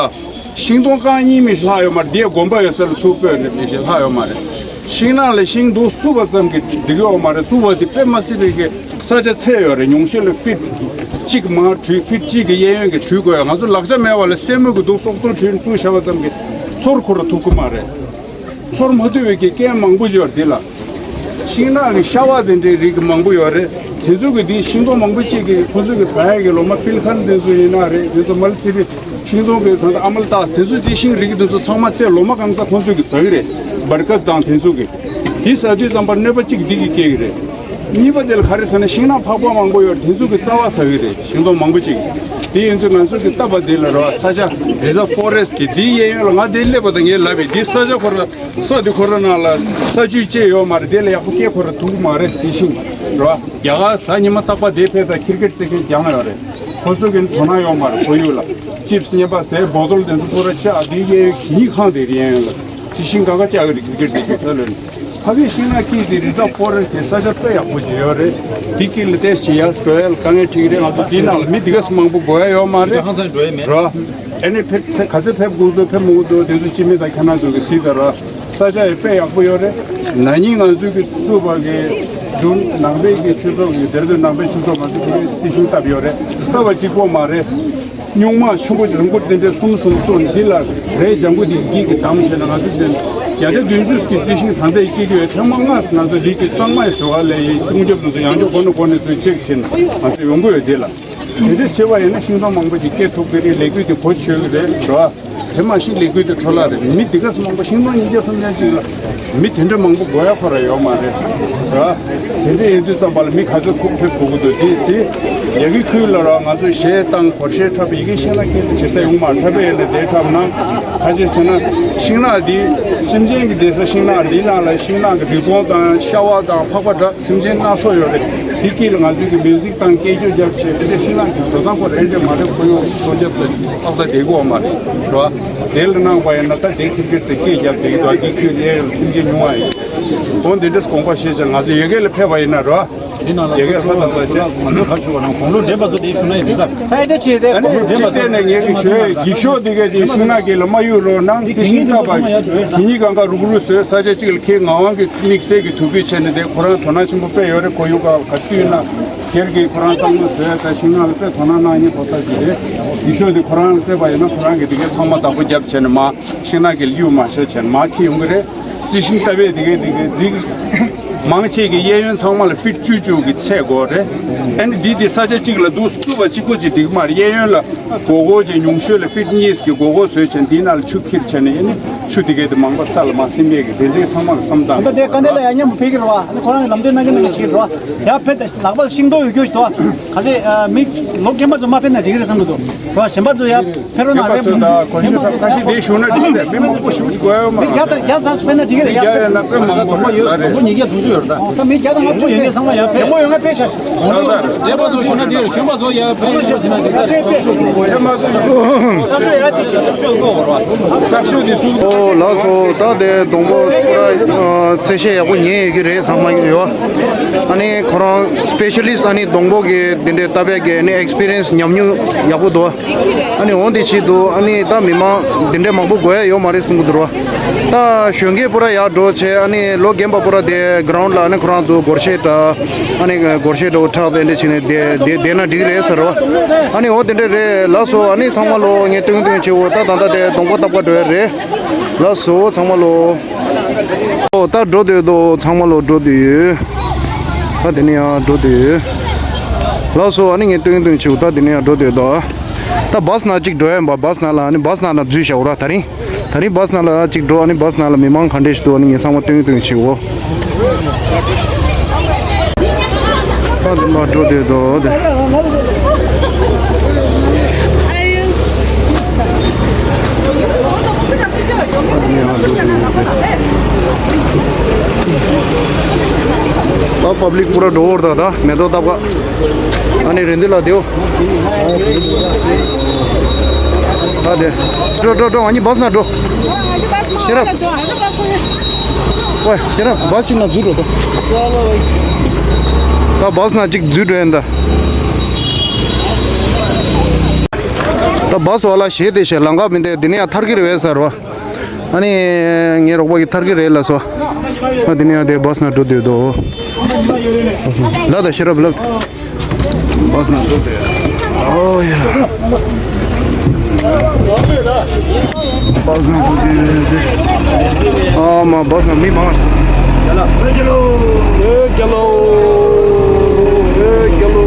ཤིང་སྡོང་རྐང་གཉིས་མི་ལྷག་ཡོད་མ་རེད། འདི་ཡ་དགོན་པ་ཡོད་ས་ལ་ཚུར་སྤོས་ནས་དེ་ཞིག་ལྷག་ཡོད་མ་རེད། ཤིང་ནགས་ལ་ཤིང་འདུག་བསུབ་པ་ཙམ་གྱིས་འགྲིག་གི་ཡོད་མ་རེད། བསུབ་པ་དེ་དཔེ་མ་སྲིད་པའི་གི་ས་ཆ་ཚད་ཡོད་རེད། ཉུང་ཤོས་ལ་ཕིཊ་གཅིག་མར་བྲུས། ཕིཊ་གཅིག་གི་གཡས་གཡོན་གྱི་བྲུས་དགོས་ཡ། ང་ཚོ་ལག་ཆ་མེད་པ་ལ་སེན་མོ་གི་འདུག་སོག་ཐོག་བྲུས་བཙུགས་བཞག་པ་ཙམ་གྱིས་ཚུར་འཁོར་ཐུབ་ཀྱི་མ་རེད། ཚོར་མ་ཐུབ་པའི་གི་རྐྱེན་མང་པོ་ཡོད་འདི་ལ། ཤིང་ནགས་ཀྱི་ཤ་བག་དེ་འདྲའི་རིགས་ཀྱི་མང་པོ་ཡོད་རེད། དེ་ཚོ་གི་འདི་ཤིང་སྡོང་མང་པོ་གཅིག་གི་ཁོ་ཚོ་གི་ཟ་ཡ་གི་ལོ་མ་པིལ་ཁན་དེ་ཚོ་ཡིན་ན་རེད། དེ་ཚོ་མལ་སི་རི་ཤིང་སྡོང་གི་ད་ལྟ་ཨ་མལ་ཏཱས་དེ་ཚོ་ཅི་ཤིང་རིགས་དེ་ཚོ་ཚང་མ་ཚེ་ལོ་མ་གང་ཚ་ཁོ་ཚོ་གི་ཟ་གི་རེད། བར་ཀ་དང་དེ་ཚོ་གི་འདི་ཟ་དུས་ཙམ་པར་གནོད་པ་གཅིག་འདི་གི་སྐྱེ་གི་རེད། གཉིས་པ་དེ་ལ་ག་རེ་ཟེར་ན་ཤིང་ནགས་ཕག་པ་མང་པོ་ཡོད། དེ་ཚོ་གི་རྩ་བ་ཟ་གི་རེད། ཤིང་སྡོང་མང་པོ་ཅིག་དེ་ཡིན་ཚུལ་ང་ཚོ་གི་ལྟ་བ་དེ་ལ་རོ་ས་ཆ་རི་ཛརབ་ཕོ་རེ་སི་ཊི་གི་དེའི་གཡས་གཡོན་ལ་ང་དེ་སླེབས་པ་དང་ངས་ལབ་པས་འདི་ས་ཆ་ཁོ་ར་ས་དེ་ཁོ་ར་ནང་ལ་ས་ཆུ་བཅད་ཡོད་མ་རེད། དེ་ལ་ཡག་པོ་སྐྱེ་ཁོ་ར་ཐུབ་ཀྱི་མ་རེད་ཟེར་ཤིང་རོ། རྒྱ་གར་གཟའ་ཉི་མ་རྟག་པར་དེ་ཕེབས་ད་ཁིར་ཀེཊ་རྩེད་མཁན་རྒྱང་ཡོད་རེད། ཁོ་ཚོ་གི་དོ་སྣང་ཡོད་མ་རེད། ཁོར་ཡུག་ལ་ཅིབས་སི་རྔན་པ་ཟས་བོ་ཏོལ་དེ་ཚོ་ཁོ་ར་བཅག་དེའི་གཡས་གཡོན་གཉིས་ཁང་དེ་རེད། གཡས་གཡོན་ལ། རྩི་ཤིང་ག་ག་བཅག་གི་རེད། ཁིར་ཀེཊ་དེ་ཁྱོད་ལ་ཕ་གི་ཤིང་ནགས་ཀྱི་དེ་རི་ཛརབ་ཕོ་རེ་སི་ཊི་དེ་ས་ཆ་དཔེ་ཡག་པོ་ཅིག་ཡོད་རེད། དེ་དཀྱིལ་ལ་ཏོག་ཙམ་ཡར་འགྲོ་ཡ་ལ་དཀའ་ངལ་འཕྲད་ཀྱི་རེད། ང་ཚོ་དེའི་ནང་ལ་མི་དེ་ག་ཙམ་མང་པོ་དགོས་ཡ་ཡོད་མ་རེད། ཧང་སང་འགྲོ་ཡ་མེད་རོ། ཨ་ནི་ཕེབས་ཕེབས་ག་ཚོད་ཕེབས་དགོས་འདུག་ཕེབས་མི་དགོས་འདུག་དེ་ཚོ་སྤྱི་མི་དང་ཁྱེད་རང་ཚོ་གི་གཟིགས་དང་རོ། ས་ཆ་ཡང་དཔེ་ཡག་པོ་ཡོད་རེད། ན་ནིང་ང་ཚོའི་གི་བཙུགས་པ་གི་འདུག་ནང་པའི་གི་ཆོས་ཚོགས་ཀྱི་དེར་ཚོ་ནང་པའི་ཆོས་ཚོགས་ང་ཚོ་དེ་གའི་རྩི་ཤིང་བཏབ་ཡོད་རེད། བཏབ་པ་གཅིག་པོ་མ་རེད། སྨྱུག་མ་ཆེན་པོ་རིང་པོ་དེ་འདྲའི་གསུམ་གསུམ་གསུམ་འདི་ལ་རས་ལྗང་གུ་དེ་གིས་གི་བསྡམས་བྱས་ན་ང་ཚོ་དེ་བརྒྱ་ཆ་བདུན་ཅུ་གི་རྩི་ཤིང་ད་ལྟ་སྐྱེ་གི་ཡོད། ཐེངས་མ་ལྔ་ང་ཚོ་ལིག་གི་གཙང་མ་ཡི་བཟོ་བ་ལས་ཡིན་སྲུང་སྐྱོབ་དུ་ཚོ་ཡང་ཅོ་གོ་ནོ་གོ་ནས་ཚོ་ཅེག་བྱས་ན་ང་ཚོ་ཡོང་གི་ཡོད། དེ་ལ་དེ་འདྲ་བྱས་པ་ཡིན་ན་ཤིང་སྡོང་མང་པོ་ཅིག་སྐྱེ་ཐུབ་ཀྱི་རེད། ལས་འགུལ་དེ་གོ་ཆོད་ཀྱི་རེད་རོ། དེ་མ་གཞི་ལས་འགུལ་དེ་འཕྲོ་བརླག་རེད། མི་དེ་ག་ཚོ་མང་པོ་ཤིང་སྡོང་ཉིས་བརྒྱ་སུམ་བརྒྱ་ཅིག་ལ་མི་དེ་འདྲ་མང་པོ་དགོས་ཡ་ཁོ་ར་ཡོད་མ་རེད་ར། དེ་འདྲ་ཡིན་དུས་ཙམ་པ་ལ་མི་ག་ཚོད་ཁུག་ཕེབས་དགོས་ཀྱི་འདུག་དེ་སྲིད་ཡ་གི་ཁུལ་ལ་ར་ང་ཚོས་གཞས་བཏང་སྒོར་གཞས་འཁྲབ་ཡི་གེ་ཤེས་ན་ཁྱེད་ཚོ་བྱེད་ས་ཡོང་མ་འཁྲབ་པ་ཡིན་ན་དེ་འཁྲབ་ན་ཁ་ཅིག་ཟེར་ན་ཤིང་ནགས་འདི་སེམས་ཅན་གྱི་བསྡད་ས་ཤིང་ནགས་འདི་ནང་ལ་ཤིང་ནགས་ཀྱི་རི་བོང་དང་ཤ་བ་དང་ཕག་པ་འདྲ། སེམས་ཅན་སྣ་ཚོགས་ཡོད་རེད། དེ་དཀྱིལ་ལ་ང་ཚོས་ཀྱི་མིའུ་ཟིག་དང་སྐད་སྒྱུར་རྒྱབ་བྱས་དེ་འདྲ་ཤིང་ནགས་ཀྱི་འགྲོ་སྟངས་ཁོ་རེ་འདྲ་མ་རེད། ཁོ་ཡོང་སོ་རྒྱབ་ཏུ་ཏག་ཏག་བསྡད་དགོས་མ་རེད་རོ། དེ་ལ་གནང་པ་ཡིན་ན་ད་དེ་ཁྱེད་ཚོས་སྐད་རྒྱབ་བསྡད་ཀྱི་འདུག་དེ་ཁྱོད་ལས་སེམས་ཅན་ཉུང་བ་ཡིན། འོ་འདི་འདྲས་དགོངས་པ་བཞེས་བྱས་ང་ཚོ་ཡ་གི་ལ་ཕེབས་པ་ཡིན་ན་རོ། འདི་ནང་ལ་ཡ་གི་ལ་ཕེབས་དང་ལ་བྱས་ང་ཚོ་ག་ཞུ་བ་ན་དགུང་ལོ་འདྲེས་པ་ཚོ་དེ་ཞུ་ན་ཡིན་ད། ཕ་ཡ་ཅེ་དེ་ཨ་ནི་ཅི་སྟེ་ནས་ངེད་ཀྱི་ཞོའི་འགྱིག་ཤོག་འདི་གས་དེ་ཤིང་ནགས་ཀྱི་ལ་མ་གཡུག་རོགས་གནང་། དེ་ཤིང་ཐག་པ་གི་ཉིས་གང་ག་རུག་རུག་བཟོས་ས་ཆ་གཅིག་ལ་ཁྱེད་ངག་དབང་གི་དམིགས་བསལ་གྱི་ཐུགས་ཁུར་བྱས་ནས་དེ་ཁོ་རང་དོ་སྣང་ཆེན་པོ་དཔེ་ཡོད་རེད། ཁོར་ཡུག་ག་ག་དུས་ན། སྒེར་གྱི་ཁོ་རང་ཚང་མ་བཟོས་ད་ཤིང་ནགས་ལ་དཔེ་དོ་སྣང་གནང་མཁན་ཕོ་གསར་ཅིག་རེད། ཡིག་ཤོག་འདི་ཁོ་རང་ལ་སྤྲད་པ་ཡིན་ན་ཁོ་རང་གིས་དེ་གའི་ཚང་མ་བདག་པོ་བརྒྱབ་བྱས་ནས་མར་ཤིང་ནགས་ཀྱི་གཡུག་མ་བྱས་བྱས་ནས་མར་འཁྱེར་ཡོང་གི་རེད། རྩི་ཤིང་ལྟ་བས་དེ་གའི་དེ་གའི་འགྲིག་མང་ཆེ་གི་གཡས་གཡོན་ཚང་མ་ལ་ཕིཊ་བཅུ་བཅུ་གི་ཚད་དགོས་རེད། ཨ་ནི་འདི་དེ་ས་ཆ་གཅིག་ལ་འདུག་བཙུགས་པ་གཅིག་པོ་ཅིག་འགྲིག་མ་རེད། གཡས་གཡོན་ལ་སྒོར་སྒོར་གྱི་ཉུང་ཤོས་ལ་ཕིཊ་གཉིས་ཀྱི་སྒོར་སྒོར་བཟོས་བྱས་འདིའི་ནང་ལ་ཆུ་འཁྱེར་བྱས་ནས་ཨ་ནི་ཆུ་དེ་གའི་དེ་མང་པ་ས་ལ་མ་སིམ་ཡས་ཀྱི་དེ་འདྲའི་ཚང་མ་ལ་བསམ་སྟངས། ད་ལྟ་དེ་དཀའ་གནད་ལ་ཡང་མཉམ་དུ་ཕེབས་ཀྱི་རེད་བ། ཨ་ནི་ཁོ་རང་གི་ལམ་སྟོན་གནང་གི་གནང་གི་བྱེད་ཀྱི་རེད་བ། ཡར་ཕེབས་ད་ལག་པ་ལ་ཤིང་ཏོག་ཡོད་རྒྱུ་ཞིག་འདུག་བ། ག་ཚོད་ཨ། མི་ལོ་རྒན་པ་ཚོ་མ་ཕེབས་ན་འགྲིག་གི་རེད་བསམ་གྱི་འདུག་རེད་བ། གཞན་པ་ཚོ་ཡར་ཕེབས་རོགས་གནང་། རྒན་པ་ཚོ་དང་གོན་ཤེས་ཁ་ཤས་དེ་བཞུགས་ན་འགྲིག་རེད། མི་མང་པོ་བཞུགས་དགོས་ཡོད་མ་རེད། མི་བརྒྱ་དང་བརྒྱ་ཙམ་ཕེབས་ན་འགྲིག་གི་རེད། ཡར་ཕེབས་ན་དཔེ་མང་པོ་ཡོད་རེད། མི་བརྒྱ་དང་ལྔ་བཅུ་ཡོད་རེད། ད་མི་བརྒྱ་དང་ལྔ་བཅུ་ཡོད་མཁན་ཚང་མ་ཡར་ཕེབས། ཡག་པོ་ཡོང་ན་ཕེབས་ཤག་རྒན་པ་ཚོ་བཞུགས་ན་འགྲིག་རེད། གཞོན་པ་ཚོ་ཡར་ཕེབས་ཡོང་ཟེར་ན་འགྲིག་ས་རེད། ཨོ་ལགས་སོ། ད་དེ་སྡོང་པོ་ཁོ་ར་ཨ། རྩེད་ཤེས་ཡག་པོ་ཉན་ཡོད་ཀྱི་རེད། ཚང་མ་ཡོད། ཨ་ནི་ཁོ་རང་སི་པེ་ཤ་ལི་སི་ཊི། ཨ་ནི་སྡོང་པོ་གི་དེ་འདྲའི་ལྟ་བའི་གི་ཨ་ནི་ཨེག་སི་པི་རི་ཡན་སི་ཉམས་མྱོང་ཡག་པོ་འདུག་ཨ་ནི་འོ་དེ་བྱེད་དུས་ཨ་ནི་ད་མི་མང་དེ་འདྲའི་མང་པོ་དགོས་ཡ་ཡོད་མ་རེད་གསུང་གི་འདུག་ར། ད་གཞོན་སྐྱེས་པོ་ར་ཡར་འགྲོ་བྱས། ཨ་ནི་ལོ་རྒན་པ་པོ་ར་དེ་གྷི་རའུན་ཌི་ལ་ཨ་ནི་ཁོ་རང་ཚོ་སྒོར་གཞས་འདྲ། ཨ་ནི་སྒོར་གཞས་འདྲ་བོ་འཁྲབ་དེ་འདྲ་བྱས་ནས་བསྡད་བསྡད་བསྡད་ན་འགྲིག་རེད་ཟེར་བ། ཨ་ནི་འོ་དེ་འདྲ་རེད། ལགས་སོ། ཨ་ནི་ཚང་མ་ལོ་ངས་སྟོན་སྟོན་བྱེད་འོ། ད་ད་ལྟ་དེ་སྡོང་པོ་བཏབ་ག་འགྲོ་ཡ་རེད། ལགས་སོ་ཚང་མ་ལོ། ཨོ་ད་འགྲོ་བསྡད་འདུག་ཚང་མ་ལོ་འགྲོ་བསྡད་ཡོད། ད་དེ་ནས་ཡང་འགྲོ་བསྡད་ཡོད། ལགས་སོ། ཨ་ནི་ངས་སྟོན་སྟོན་བྱེད་འོ། ད་དེ་ནས་ཡང་འགྲོ་བསྡད་འདུག་ད་བཱ་སི་ནང་གཅིག་འགྲོ་ཡ་ཡིན་པ། བཱ་སི་ནང་ལ་ཨ་ནི་བཱ་སི་ནང་ལ་འཛུལ་བཞག་འོ་ར། ད་རིང་། ད་རིང་བཱ་སི་ནང་ལ་གཅིག་འགྲོ། ཨ་ནི་བཱ་སི་ནང་ལ་མི་མང་ག་འདྲས་ཤིག་འདུག་ཨ་ནི་ངས་ཚང་མ་སྟོན་སྟོན་བྱེད་འོ། ད་དེ་མར་འགྲོ་བསྡད་འདུག་དེ། ད་པབ་ལིག་པུ་ར་འགྲོ་འོར་ད། ད་མེ་ཏོག་བཏབ་ག་ཨ་ནི་རེད་འདི་ལ་དེའོ། ད་དེ། འགྲོ་འགྲོ་འགྲོ། ཨ་ནི་བཱ་སི་ན་འགྲོ། ཤེས་རབ། ཝེ་ཤེས་རབ། བཱ་སི་གཅིག་ན་འཛུལ་འགྲོ་ད། ད་བཱ་སི་ན་གཅིག་འཛུལ་འགྲོ་ཡིན་ད། ད་བཱ་སི་བ་ལ་ཞེད་དེ་ཞེད་ལང་ཀ་མི་འདུག་དེ་ནས་ཡང་ཐར་གི་རེད་བས་ཟེར་བ། ཨ་ནི་ངའི་རོགས་པ་གིས་ཐར་གི་རེད་ལབ་སོང་། ཨ་དེ་ནས་ཡང་དེ་བཱ་སི་ནང་འགྲོ་བསྡད་འདུག་ལབ་དང་ཤེས་རབ་ལབ། བཱ་སི་ནང་འགྲོ་བསྡད། ཨོ་ཡ། བཱ་སི་ནང་འགྲོ་བསྡད། ཨ་མ་བཱ་སི་ནང་མི་མང་། ཨེ་རྒྱལ་ལོ། ཨེ་རྒྱལ་ལོ། ཨེ་རྒྱལ་ལོ།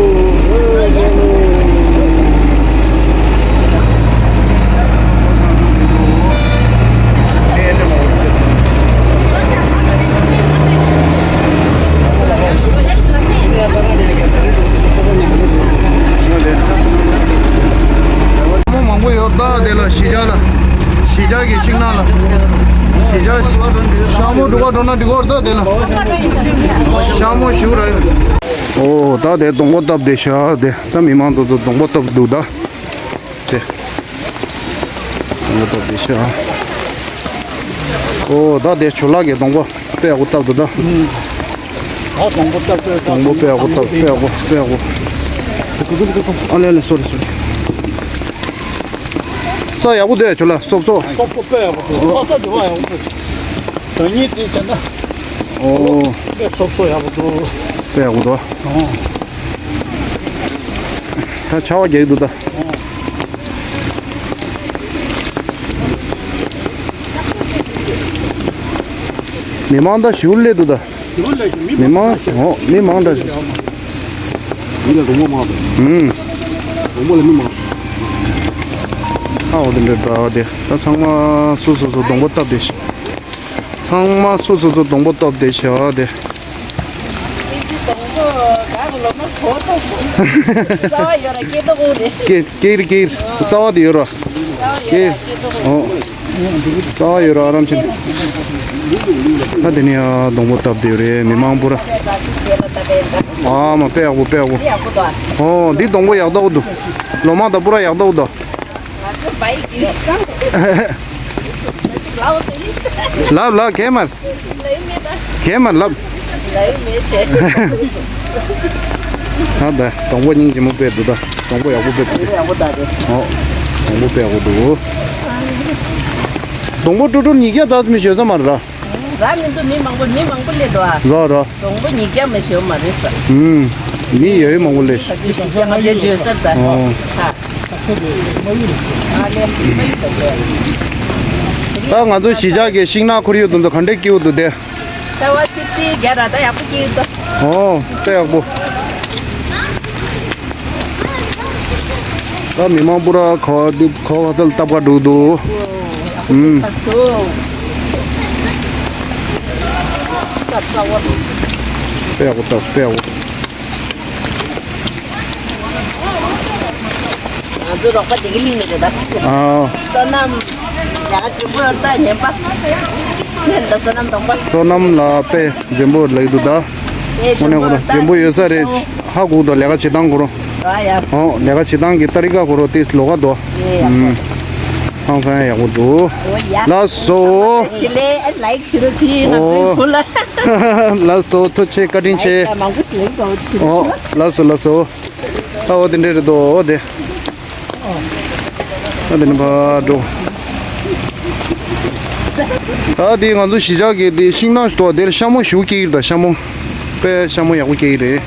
མོ་མང་པོ་ཡོད་ད། དེ་ལ་གཞིས་ཆགས་ལ། གཞིས་ཆགས་ཀྱི་ཤིང་ནགས་ལ། གཞིས་ཆགས་ཤ་མོ་འགྲོ་ག་འགྲོ་ན་འགྲིག་གོ་ད། དེ་ལ་ཤ་མོ་ཞིག་ར། ཨོ་ད་དེ་སྡོང་པོ་བཏབ་བསྡད་ཤག་དེ་ད་མི་མང་ཚོ་ཚོ་སྡོང་པོ་བཏབ་འདུག་ད། དེ། སྡོང་པོ་བཏབ་བསྡད་ཤག་ཨོ་ད་དེ་ཇོ་ལགས་ཀྱི་སྡོང་པོ་དཔེ་ཡག་པོ་བཏབ་འདུག་ད། ཨ་སྡོང་པོ་བཏབ་དཔེ་སྡོང་པོ་དཔེ་ཡག་པོ་བཏབ། དཔེ་ཡག་པོ་དཔེ་ཡག་པོ། ཨ་ལེ་ཨ་ལེ་སོ་རི་སོ་རི། ས་ཡག་པོ་འདུག་ཇོ་ལགས་སོབ་སོབ། སོབ་སོབ་དཔེ་ཡག་པོ་འདུག་ས་ས་དེ་བ་ཡག་པོ་འདུག་དོན་སྙིང་དེ་བྱས་ན། ཨོ། དཔེ་སོབ་སོབ་ཡག་པོ་འདུག་དཔེ་ཡག་པོ་འདུག་ཨོ། ད་ཆར་པ་རྒྱག་གི་འདུག་ད། མི་མང་ད་ཞེ་པོ་སླེབས་འདུག་ད། མི་མང་། ཨོ་མི་མང་འདྲ་ཞིག་ཡིན་ལ་སྡོང་པོ་མང་འདུག་ཨུམ། སྡོང་པོ་ལ་མི་མང་། ཨ་འོ་དེ་འདྲ་ད་དེ་ད་ཚང་མ་སོ་སོ་སོ་སྡོང་པོ་བཏབ་བསྡད་ཤག་ཚང་མ་སོ་སོ་སོ་སྡོང་པོ་བཏབ་བསྡད་ཤག་དེ། སྡོང་པོ་ག་གི་ལོ་མ་གོ་ས་ཞིག་རྩ་བ་ཡོད་ར་སྐྱེ་ཏོག་འོ་དེ། སྐྱེ་སྐྱེ་རི་སྐྱེ་རི་རྩ་བ་དེ་ཡོད་ར། རྩ་བ་ཡོད་ར་སྐྱེ་ཏོག་འོ། རྩ་བ་ཡོད་ར་ཨ་རམ་ཆེན། ད་དེ་ནས་ཡང་སྡོང་པོ་བཏབ་བསྡད་ཡོད་རེད་མི་མང་པོ་ར། ཨ་མ་དཔེ་ཡག་པོ་དཔེ་ཡག་པོ། ཨོ་འདི་སྡོང་པོ་ཡག་ཏོག་འདུག་ལོ་མ་དང་པུ་ར་ཡག་ཏོག་འདུག་ལབ་ལབ་གས་མ། གས་མ་ལབ། ད་ད་སྡོང་པོ་སྙིང་རྗེ་མོ་དཔེ་འདུག་ད་སྡོང་པོ་ཡག་པོ་དཔེ་འདུག་ཨོ་སྡོང་པོ་དཔེ་ཡག་པོ་འདུག་སྡོང་པོ་ཀྲུ་ཀྲུ་ཉིས་བརྒྱ་ཙམ་མི་ཞོད་ས་མ་རེད་ར། ར་མི་འདུག་མི་མང་པོ་མི་མང་པོ་སླེབས་འདུག་ཨ། ར་ར། སྡོང་པོ་ཉིས་བརྒྱ་མ་ཞོ་མ་རེད་ས། ཨུམ། མི་ཡོད་མང་པོ་ལས། ཨོ། ད་ང་ཚོ་གཞིས་ཆགས་ཀྱི་ཤིང་ནགས་ཁོར་ཡུག་དེ་ཚོ་ག་འདྲས་སྐྱིད་པོ་འདུག་སྟེ། ས་བ་སིབ་སིབ་རྒྱ་ར་ད་ཡག་པོ་སྐྱིད་འདུག་ཨོ། དཔེ་ཡག་པོ། ད་མི་མང་པོ་ར་ཁ་བ་འདི་ཁ་བ་ཚལ་སྟབས་ཀ་འགྲོ་འདུག་ཨུམ། དཔེ་ཡག་པོ་ད་དཔེ་ཡག་པོ། ང་ཚོ་རོགས་པ་བདེ་སྐྱིད་གླིང་ནས་རེད་ད། ཨ། བསོད་ནམས་ཡག་ག་ཆེན་པོ་ཡོད་ད་ཉན་པ། ཉན་ད་བསོད་ནམས་གཏོང་པ། བསོད་ནམས་ལ་དཔེ་འཇོན་པོ་ལེགས་འདུག་ད། དངོས་གནས་ཁོ་རང་འཇོན་པོ་ཡོད་ས་རེད། ཧ་གོ་འདུག་ལས་ཀ་བྱེད་སྟངས་ཁོ་རང་། ཨོ་ལས་ཀ་བྱེད་སྟངས་ཀྱི་ཏ་རི་ཀ་ཁོ་རང་ཏིས་ལོགས་ཀ་འདུག་ཧང་སང་ཡག་པོ་འདུག་ལགས་སོ། ལགས་སོ། ཐུགས་རྗེ་ཆེ། བཀའ་དྲིན་ཆེ། ཨོ་ལགས་སོ་ལགས་སོ། ད་འོ་དེ་འདྲས་རེད་དོ་འོ་དེ། ད་དེ་ནས་ཕར་འགྲོ། ད་དེ་ང་ཚོ་གཞིས་ཆགས་ཀྱི་དེ་ཤིང་ནགས་ཤིག་འདུག་དེར་ཤ་མོ་ཞེ་པོ་སྐྱེ་གི་རེད་ད། ཤ་མོ་དཔེ་ཤ་མོ་ཡག་པོ་སྐྱེ་གི་རེད།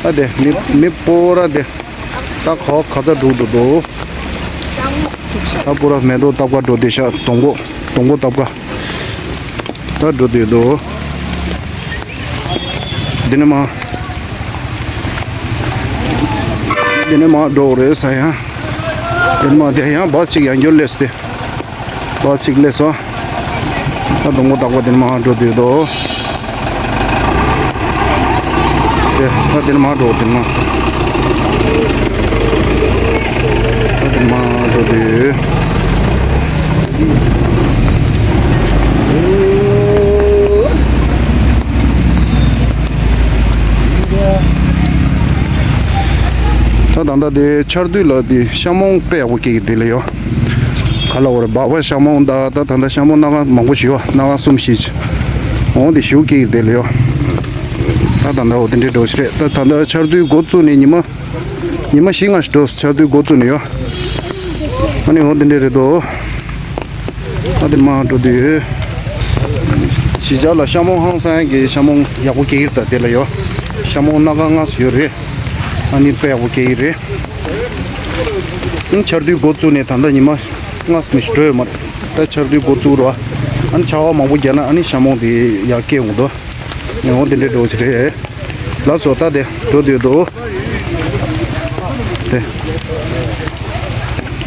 ད་དེ་མི་མི་སྤོ་ར་དེ་ད་ག་བ་ག་ཚ་འགྲོ་འདུག་དོ། ད་སྤོ་ར་མེ་ཏོག་བཏབ་ག་འགྲོ་དེ་ཤ་སྡོང་པོ་སྡོང་པོ་བཏབ་ག་ད་འགྲོ་དུས་འདུག་འདི་ནས་མར། འདི་ནས་མར་འགྲོ་རེད་ས་ཡང་། འདི་ནས་མར་དེ་ཡང་བ་གཅིག་ཡང་འགྱུར་སླེབས་ཏེ། བ་གཅིག་སླེབས་སོང་། ད་སྡོང་པོ་བཏབ་ག་འདི་ནས་མར་འགྲོ་དུས་འདུག་དེ་ད་དེ་ནས་མར་འགྲོ་དེ་ནས་མར། ད་དེ་ནས་མར་འགྲོ་དུས། ད་ད་ལྟ་དེ་ཆར་དུས་ལ་དེ་ཤ་མོང་དཔེ་ཡག་པོ་སྐྱེ་གི་དེ་ལ་ཡོད། ག་ལ་བར་སྦག་སྦག་ཤ་མོང་ད་ད་ད་ལྟ་ཤ་མོང་སྣ་ཁ་མང་པོ་ཞིག་ཡོད། སྣ་ཁ་གསུམ་བཞི་ཅིག་འོང་དེ་ཞིག་སྐྱེ་གི་དེ་ལ་ཡོད། ད་ད་ལྟ་འོ་དེ་འདྲའི་འགྲོ་ཞིག་རེད། ད་ད་ལྟ་ཆར་དུས་འགོ་བཙུགས་ནས་ཉི་མ། ཉི་མ་བཞི་ལྔ་ཞིག་འགྲོ་ཆར་དུས་འགོ་བཙུགས་ནས་ཡོད། ཨ་ནི་འོ་དེ་འདྲས་རེད་དོ། ཨ་དེ་མར་འགྲོ་དུས། གཞིས་ཆགས་ལ་ཤ་མོང་ཧང་སང་གི་ཤ་མོང་ཡག་པོ་སྐྱེ་གི་རེད་ད་དེ་ལ་ཡོད། ཤ་མོང་སྣ་ཁ་ལྔ་ཙམ་ཡོད་རེད། ཨ་ནི་དཔེ་ཡག་པོ་སྐྱེ་གི་རེད། ཨ་ནི་ཆར་དུས་འགོ་བཙུགས་ནས་ད་ལྟ་ཉི་མ་ལྔ་ཙམ་ཞིག་འགྲོ་ཡོད་མ་རེད། ད་ཆར་དུས་འགོ་བཙུགས་རེད་བ། ཨ་ནི་ཆར་པ་མང་པོ་བརྒྱབ་ན་ཨ་ནི་ཤ་མོང་དེ་ཡར་སྐྱེ་འོང་དོ། ཡང་འོ་དེ་འདྲའི་འགྲོ་གི་རེད། ལགས་སོ་ད་དེ་འགྲོ་དུས་འདུག་དེ།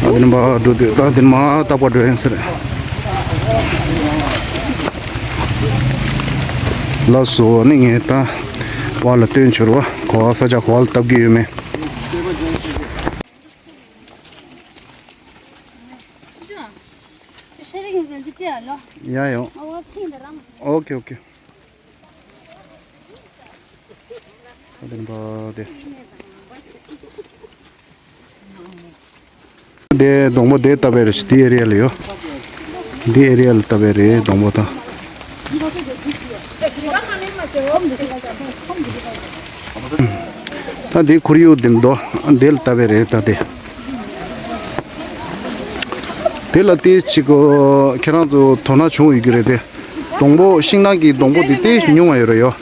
ཨ་དེ་ནས་མར་འགྲོ་དུས་ད་དེ་ནས་མར་རྟག་པར་འགྲོ་ཡིན་ཟེར། ལགས་སོ་ནི་ངས་ད་བར་ལ་སྟོན་བྱོར་བ་ག་བ་ས་ཆ་ག་བ་ལ་བཏབ་ཀྱི་ཡོད་མེད། ཡ་ཡོང་། ཨོ་ཁེ་ཨོ་ཁེ། དེ་སྡོང་པོ་དེ་བཏབ་པའི་རེད། དེ་ཨེ་རི་ཡ་ལ་ཡོད། དེ་ཨེ་རི་ཡ་ལ་བཏབ་པའི་རེད་སྡོང་པོ་དང་། ད་དེ་ཁོར་ཡུག་དེ་མདོ་དེ་ལ་བཏབ་པའི་རེད་ད་དེ། དེ་ལ་དེ་ཅིག་ཁྱེད་རང་ཚོ་དོ་སྣང་བྱུང་ཡོད་ཀྱི་རེད་དེ། སྡོང་པོ་ཤིང་ནགས་ཀྱི་སྡོང་པོ་དེ་ཏིས་ཉུང་བ་ཡོད་རེད་ཡོ།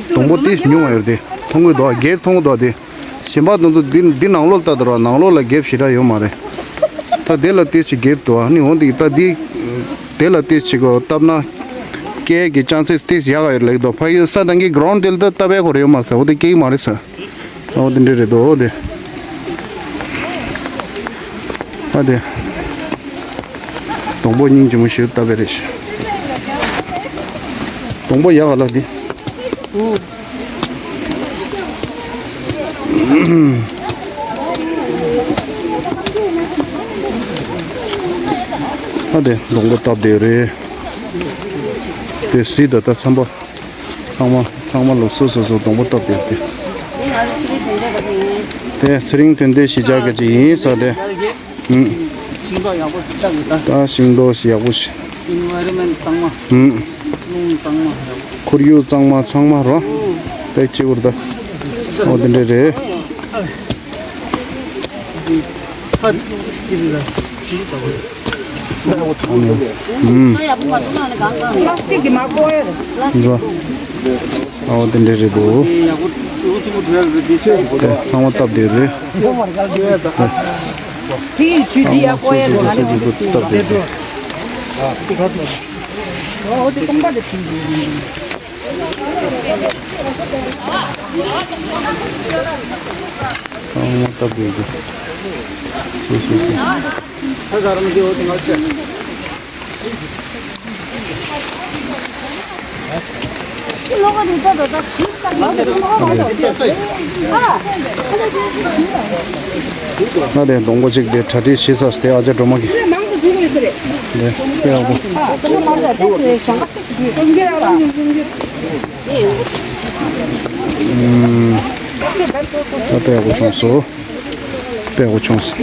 སྡོང་པོ་ཏིས་ཉུང་བ་ཡོད་རེད་དེ། མཐོང་གི་འདུག་ག་གེབ་མཐོང་གི་འདུག་ག་དེ། གཞན་པ་དེ་ཚོ་འདི་འདི་ནང་ལོགས་ལ་ལྟ་དུས་ར་ནང་ལོགས་ལ་གེབ་ཞེ་དྲག་ཡོད་མ་རེད། ད་དེ་ལ་ཏིས་ཅིག་གེབ་འདུག་ཨ་ནི་འོ་འདི་ད་འདི། དེ་ལ་ཏིས་ཅིག་གོ་བཏབ་ན། སྐྱེ་གི་ཅན་སེས་ཏིས་ཡག་ག་ཡོད་ལེགས་འདུག་ཕ་གི་ས་དང་གི་གྷ་རའུན་ཌི་དེ་ལ་ད་བཏབ་པའི་ཁོ་རེ་ཡོད་མ་རེད་ཟེར་འོ་དེ་སྐྱེ་གི་མ་རེད་ཟེར། ཨོ་དེ་འདྲ་རེད་དོ་དེ། ཨ་དེ། སྡོང་པོ་སྙིང་རྗེ་མོ་ཞིག་བཏབ་པའི་རེད། སྡོང་པོ་ཡག་ག་ལ་དེ། ཨ་དེ་སྡོང་པོ་བཏབ་བསྡད་རེད། དེ་སྲིད་ད་ལྟ་ཚན་པ། ཚང་མ་ཚང་མ་ལ་སོ་སོ་སོ་སྡོང་པོ་བཏབ་བསྡད་དེ། དེ་ཚེ་རིང་དོན་ལྡན་གཞིས་ཆགས་ཀྱི་ཅིག་ཡིན་ས་དེ། ཨུམ། ཤིང་ཏོག་ཡག་པོ་ཞིག་བཏབ་ཡོད་ད། ད་ཤིང་ཏོག་ཞིག་ཡག་པོ་ཞིག་ཨེན་ཝའི་རོན་མེན་གཙང་མ། ཨུམ། རླུང་གཙང་མ་ཡག་པོ། ཁོར་ཡུག་གཙང་མ་ཚང་མ་རོ། ཨུམ། དཔེ་སྐྱིད་པོ་རེད་ད། ཨོ་དེ་འདྲ་རེད། ཧ་སྟི་ལ་ཞིག་བཏབ་ཡོད། ཨུམ། ཨོ་དེ་འདྲ་རེད་འདུག་ཚང་མ་སྟབས་བདེ་རེད། ཚང་མ་སོ་སོ་སོ་སོ་སྟབས་བདེ་རེད། ཚང་མ་སྟབས་བདེ་རེད། སོ་སོ་སོ། ང་དེ་སྡོང་པོ་གཅིག་དེ་གྲ་སྒྲིག་བྱེད་ས་དེ་ཨ་ཅག་སྒྲོལ་མ་གི། དེ་དཔེ་ཡག་པོ། ཨུམ། ད་དཔེ་ཡག་པོ་བྱུང་སོང་། དཔེ་ཡག་པོ་བྱུང་སོང་།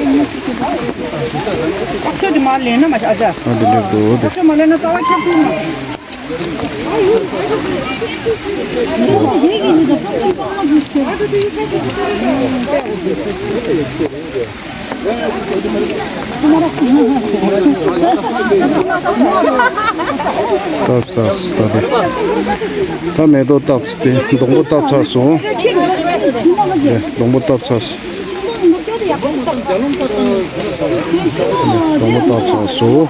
ཨ་དེ་འདྲ་འདུག་དེ། བཏབ་ཚར་སོང་། ད་དེ་ད་མེ་ཏོག་བཏབ་སྟེ་སྡོང་པོ་བཏབ་ཚར་སོང་། དེ་སྡོང་པོ་བཏབ་ཚར་སོང་། སྡོང་པོ་བཏབ་ཚར་སོང་།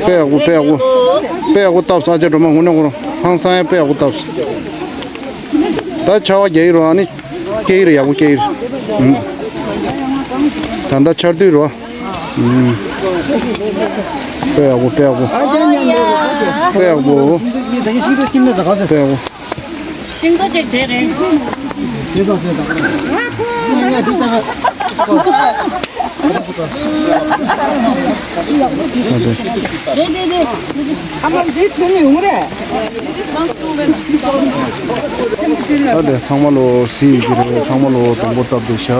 དཔེ་ཡག་པོ་དཔེ་ཡག་པོ། དཔེ་ཡག་པོ་བཏབ་ས་ཆ་འགྲོ་མ་དངོས་གནས་ཁོ་རང་ཧང་སང་ཡ་དཔེ་ཡག་པོ་བཏབ་སོང་། ད་ཆར་པ་རྒྱག་ཡི་རོ། ཨ་ནི་སྐྱེ་ཡི་རེད། ཡག་པོ་སྐྱེ་ཡི་རེད། ཨུམ། ད་ལྟ་ཆར་དུས་རོ། ཨུམ། དཔེ་ཡག་པོ་དཔེ་ཡག་པོ། དཔེ་ཡག་པོ། དཔེ་ཡག་པོ། ཤིང་ཏོག་ཅིག་དེ་རེད། རེད་རེད་རེད། ཨ་མ་འདི་ཐོན་ཡོང་རེད། ཨ་དེ་ཚང་མ་ལོ་སི་ཡི་གི་རེད། ཚང་མ་ལོ་སྡོང་པོ་བཏབ་འདུག་ཤག་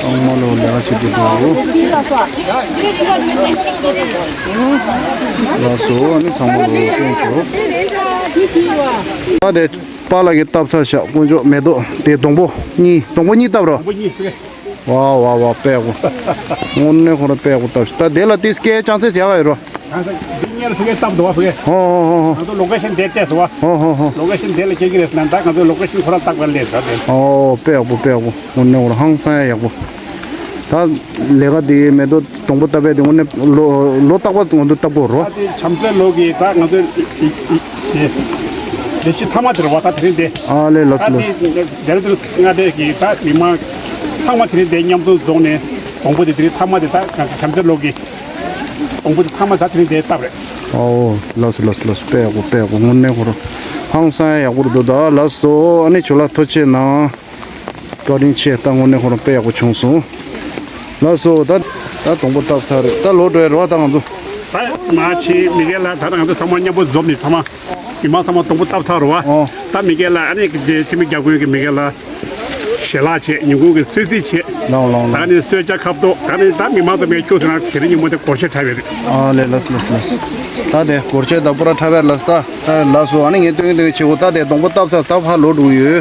ཚང་མ་ལོ་ལས་ཀ་བྱེད་དུ་འགྲོ། ལགས་སོ། ཨ་ནི་ཚང་མ་ལོ་སྟོན་ཆོག་ད་དེ་པཱ་ལགས་ཀྱིས་བཏབ་ཚར་ཤག་དཀོན་མཆོག་མེ་ཏོག་དེ་སྡོང་པོ་གཉིས། སྡོང་པོ་གཉིས་བཏབ་རོ། སྡོང་པོ་གཉིས་ཕུལ། ཝ་ཝ་ཝ། དཔེ་ཡག་པོ། དངོས་གནས་ཁོ་རང་དཔེ་ཡག་པོ་བཏབ་ཤག་ད་དེ་ལ་ཏིས་སྐད་ཅང་ཚེ་ཟེར་བ་ཡོད་རོ། ཨ་ད་འདི་སྔོན་ལ་ཕ་གིར་བཏབ་འདུག་བ། ཕ་གིར། ཧོ་ཧོ་ཧོ། ང་ཚོ་ལོ་ཀེ་ཤན་དེར་བལྟས་སོང་བ། ཧོ་ཧོ་ཧོ། ལོ་ཀེ་ཤན་དེ་ལ་སྐྱེལ་གྱི་རེད་ཟེར་ན། ད་ང་ཚོ་ལོ་ཀེ་ཤན་ཁོ་རང་བཏབ་ག་ལས་ཟེར་དེ། ཨོ་དཔེ་ཡག་པོ་དཔེ་ཡག་པོ། དངོས་གནས་ཁོ་རང་ཧང་སང་ཡག་པོ། ད་ལས་ཀ་དེ་མེ་ཏོག་སྡོང་པོ་བཏབ་པའི་དེ་དངོས་གནས་ལོ་ལོ་རྟག་པར་ང་ཚོ་བཏབ་དགོས་རོ། ད་དེ་བྱམས་བརྩེ་ལོ་གི་ད་ང་ཚོ་ལས་གཞི་མཐའ་མ་དེ་རེད་བ། ད་དེ་རིང་དེ། ཨ་ལས། ལགས་སོ་ལགས་སོ། ད་དེ་དེ་རིང་དེ་ང་དེ་གི་ད་མི་མང་ཚང་མ་དེ་རིང་དེ་མཉམ་དུ་འཛོམས་ནས་སྡོང་པོ་དེ་དེ་རིང་མཐའ་མ་དེ་ད་ང་ཚོ་བྱམས་བརྩེ་ལོ་གི་སྡོང་པོ་དེ་མཐའ་མ་ད་དེ་རིང་དེ་བཏབ་རེད། ཨོ་ལགས་སོ་ལགས་སོ་ལགས་སོ། དཔེ་ཡག་པོ་དཔེ་ཡག་པོ། དངོས་གནས་ཁོ་རང་ཧང་སང་ཡག་པོ་རེད་འདུག་ད་ལགས་སོ། ཨ་ནི་ཇོ་ལགས་ཐུགས་རྗེ་གནང་། བཀའ་དྲིན་ཆེ། ད་དངོས་གནས་ཁོ་རང་དཔེ་ཡག་པོ་བྱུང་སོང་། ལགས་སོ། ད་ད་སྡོང་པོ་བཏབ་ཚར་རེད། ད་ལོག་འགྲོ་ཡ་རེད་བ། ད་ང་ཚོ། ད་མ་ཕྱི་མི་སྒེར་ལ་ད་ང་ཚོ་ཚང་མ་མཉམ་པོ་འཛོམས་ནས་ཚང་མ་མི་མང་ཚང་མ་སྡོང་པོ་བཏབ་ཚར་རེད་བ། ཨོ། ད་མི་སྒེར་ལ་ཨ་ནི་འཐུས་མི་རྒྱག་མཁན་གྱི་མི་སྒེར་ལ་ཞལ་ལག་བྱས། ཉིན་གུང་གི་གསོལ་ཚིགས་བྱས། ལོང་ལོང་ལོང་། ད་ནི་གསོལ་ཇ་ཁབ་ཏོག་ད་ནི་ད་མི་མང་ཚང་མས་ཁྱུག་ཟེར་ན་དེ་རིང་ཉིན་མོ་དེ་སྒོར་གཞས་འཁྲབ་པ་རེད། ཨ་ལས། ལགས་ལགས་ལགས། ད་དེ་སྒོར་གཞས་ད་པུ་ར་འཁྲབ་པ་རེད་ལགས། ད་ད་ལགས་སོ། ཨ་ནི་ངས་སྟོན་གྱི་སྟོན་གྱི་བྱེད་དགོས། ད་དེ་སྡོང་པོ་བཏབ་ཚར། ད་ཕར་ལོག་འགྲོ་གི་ཡོད།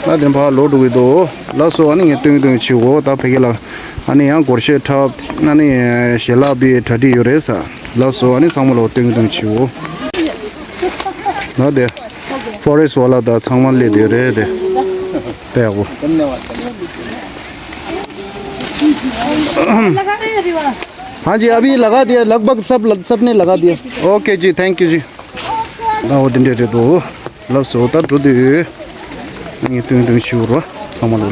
ད་དེ་ཕར་ལོག་འགྲོ་གི་འདུག་ལགས་སོ། ཨ་ནི་ངས་སྟོན་གྱི་སྟོན་གྱི་བྱེད་དགོས། ད་ཕ་གི་ལ། ཨ་ནི་ཡང་སྒོར་གཞས་འཁྲབ། ཨ་ནི་ཞལ་ལག་པའི་གྲ་སྒྲིག་ཡོད་རེད་ས། ལགས་སོ། ཨ་ནི་ཚང་མ་ལོ་སྟོན་གྱི་སྟོན་གྱི་བྱེད་དགོས། ད་དེ་ཕོ་རེ་སི་ཊི་ཝ་ལ་ད་ཚང་མ་སླེབས་བསྡད་ཡོད་རེད་དེ། དཔེ་ཡག་པོ། हाँ जी, अभी लगा दिया, लगभग सब, सब ने लगा दिया। ओके जी, थैंक यू जी। ཨོ་དེ་འདྲས་རེད་འདུག་ལགས་སོ། ད་འགྲོ་དུས་ངས་སྟོན་སྟོན་ཞུ་རོགས། ཚང་མ་ལོ་ལ།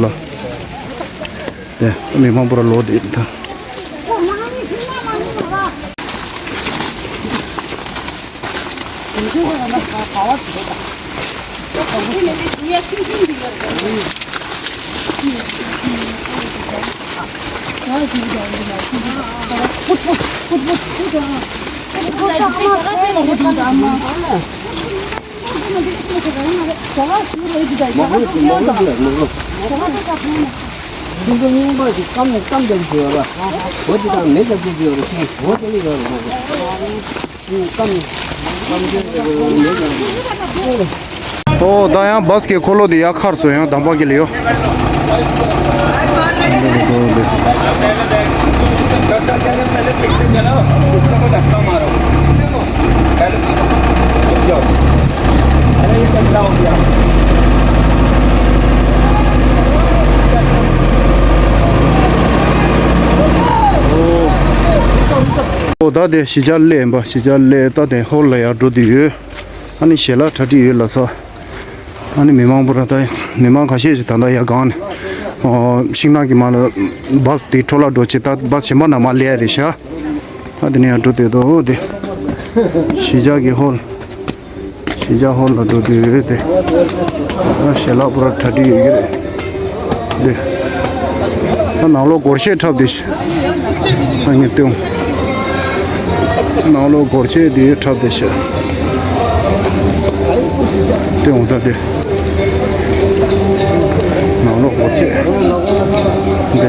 དེ་མི་མང་པོ་ར་ལོ་དེ་ད། ཨོ་ད་ཡང་བཱས་ཀྱི་འཁོར་ལོ་དེ་ཡར་ཁར་སོང་། ཡང་དམ་པ་གི་ལེའོ། पहले पिक्चर चलाओ, पिक्चर को धक्का मारो। पहले ཨོ། ད་དེ་གཞིས་ཆགས་སླེབས་ཡིན་པ། གཞིས་ཆགས་སླེབས། ད་དེ་ཧོལ་ལ་ཡར་འགྲོ་དུས་ཡོད། ཨ་ནི་ཞལ་ལག་གྲ་སྒྲིག་ཡོད་ལ་སོ། ཨ་ནི་མི་མང་པོ་ར། ད་མི་མང་ཁ་ཤས་ཤིག་ད་ལྟ་ཡར་སྒང་ནས། ཨོ། ཤིང་ནགས་ཀྱི་མར་ལ་བཱས་དེ་འཕྲོ་བརླག་འགྲོ་ཆེད། ད་བཱས་གཞན་པ་ནང་མར་སླེབས་ཡ་རེད་ཤག་ད་དེ་ནས་ཡར་འགྲོ་དུས་དོ་དེ། གཞིས་ཆགས་ཀྱི་ཧོལ། གཞིས་ཆགས་ཧོལ་ལ་འགྲོ་དུས་དེ། ཨ། ཞལ་ལག་པུ་ར་གྲ་སྒྲིག་ཡོད་ཀྱི་རེད། འདི། ད་ནང་ལོགས་སྒོར་གཞས་འཁྲབ་བསྡད་ཤག་ཨ། ངས་སྟོན། ནང་ལོགས་སྒོར་གཞས་འདི་འཁྲབ་བསྡད་ཤག་སྟོན་འོང་ད་དེ། ནང་ལོགས་སྒོར་གཞས་འདི།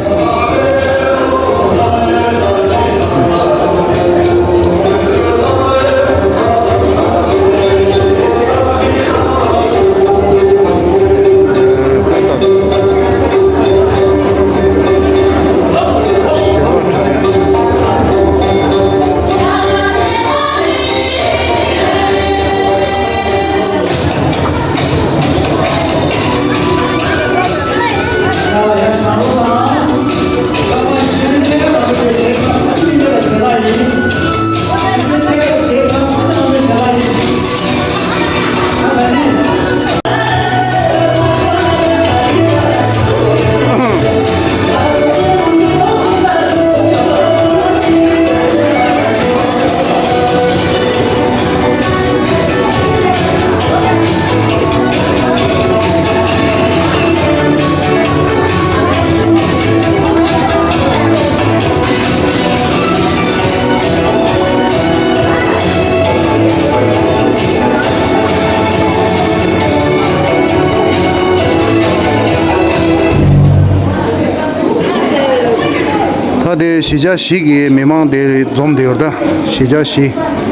ད་དེ་གཞིས་ཆགས་བཞི་གི་མི་མང་དེ་འཛོམས་བསྡད་ཡོད་རེད། ད་གཞིས་ཆགས་བཞི།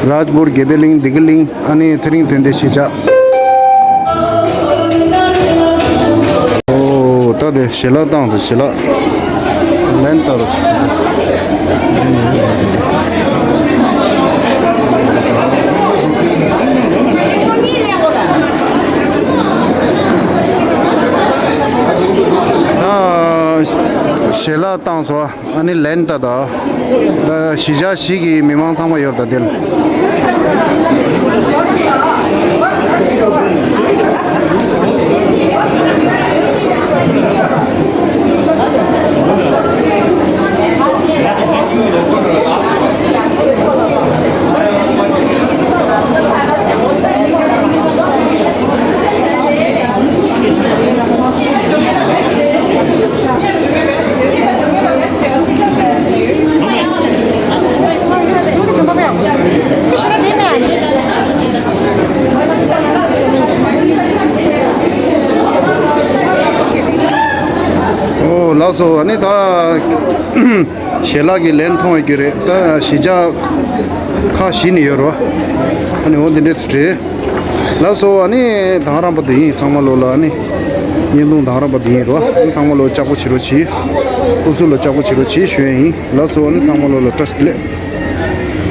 རཱཇ་པུར། དགེ་འཕེལ་གླིང་། བདེ་སྐྱིད་གླིང་། ཨ་ནི་ཚེ་རིང་དོན་ལྡན་གཞིས་ཆགས། ཨོ། ད་དེ་ཞལ་ལག་བཏང་འདུག་ཞལ་ལག་ལན་བཏང་འདུག་ཨ། ཞལ་ལག་བཏང་སོང་། ཨ་ནི་ལན་ད་ད། ད་གཞིས་ཆགས་བཞི་གི་མི་མང་ཚང་མ་ཡོད་ད་དེ་ལ། ཨོ། ལགས་སོ། ཨ་ནི་ད། ཞལ་ལག་གི་ལན་མཐོང་ཡོད་ཀྱི་རེད། ད་གཞིས་ཆགས་ཁག་བཞི་ནས་ཡོད་རེད་བ། ཨ་ནི་འོ་འདི་འདྲས་སུ་རེད། ལགས་སོ། ཨ་ནི་དང་རམ་པ་དེ་ཡིན། ཚང་མ་ལོ་ལ་ཨ་ནི་བརྙན་ཐུང་དང་རམ་པ་དེ་ཡིན་རེད་བ། ཨ་ནི་ཚང་མ་ལོ་ལྕགས་པོ་བྱེད་རོགས་གྱིས། སྐུ་གཟུགས་ལ་ལྕགས་པོ་བྱེད་རོགས་གྱིས་ཞུ་ཡ་ཡིན། ལགས་སོ། ཨ་ནི་ཚང་མ་ལོ་ལ་བཀྲ་ཤིས་བདེ་ལེགས།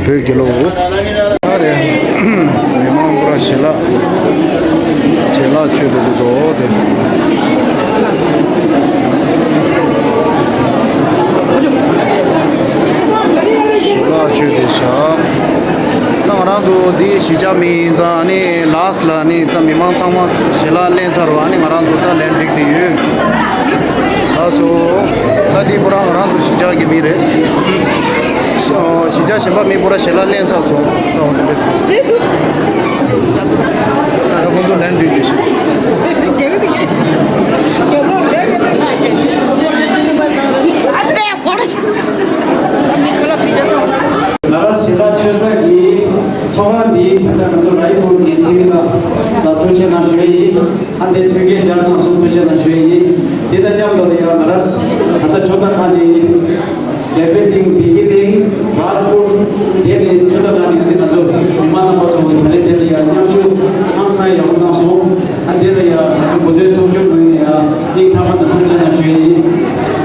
བོད་རྒྱལ་ལོ། ད་རེད། མི་མང་པུ་ར་ཞལ་ལག་ཞལ་ལག་མཆོད་དེ་འདུག་དོ་དེ། ཞལ་ལག་མཆོད་དེ་བཞག་ད་ང་རང་ཚོ་འདི་གཞིས་ཆགས་མི་ཡིན་ཙང་ནི་ལགས་ལ་ནི་ད་མི་མང་ཚང་མ་ཞལ་ལག་ལེན་ཚར་བ་ནི་ང་རང་ཚོ་ད་ལན་འགྲིག་དེ་ཡོད། ལགས་སོ། ད་འདི་པུ་ར་ང་རང་ཚོ་གཞིས་ཆགས་ཀྱི་མི་རེད། གཞིས་ཆགས་གཞན་པ་མི་པུ་ར་ཞལ་ལག་ལེན་ཚར་སོང་། ད་ཁོང་ཚོ་ལན་འགྲིག་དེ་ཞིག་ང་རང་ཞལ་ལག་མཆོད་ས་གི་ཚོགས་ཁང་འདི་ད་ལྟ་ང་ཚོ་རའི་པུར་གྱི་ཁྲིམས་ཁང་ལ་ཐུགས་རྗེ་གནང་ཞུ་ཡི་ཡིན། ཨ་ནི་མཐུན་རྐྱེན་སྦྱར་གནང་སོང་། ཐུགས་རྗེ་གནང་ཞུ་ཡི་ཡིན། འདི་དང་མཉམ་དུ་ཡང་ང་རང་ད་ལྟ་ཇོ་བདག་ཁང་ནས་དགེ་འཕེལ་གླིང་བདེ་སྐྱིད་གླིང་རཱཇ་པུར་དེ་ནས་ཇོ་བདག་ཁང་ནས་འདི་ང་ཚོ་མི་མང་རྣམ་པ་ཚོ་གི་ད་རེས་དེ་ལ་ཡང་མཉམ་ཞུགས་ཧང་སང་ཡག་པོ་གནང་སོང་། ཨ་དེ་ལ་ཡང་ང་ཚོ་བོད་དོན་ཚོགས་ཆུང་ངོས་ནས་ཡང་སྙིང་ཐག་པ་ནས་ཐུགས་རྗེ་གནང་ཞུ་ཡི་ཡིན།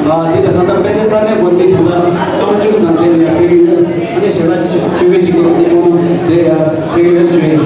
ཨ་འདི་ལ་ད་ལྟ་དཔེ་དེབ་ས་གནས་འགོ་འཛིན་ད་ལྟ་རྟོག་འཇུག་ནང་དེ་ལ་ཡང་ཕེབས་ཀྱི་ཡོད། ཨ་ནི་ཞལ་ལག་ཆུ་ཆུ་མིག་གཅིག་གི་སྟེང་དེ་ཡང་ཕེབས་ཀྱི་ཡོད་ཞུ་ཡི་ཡིན།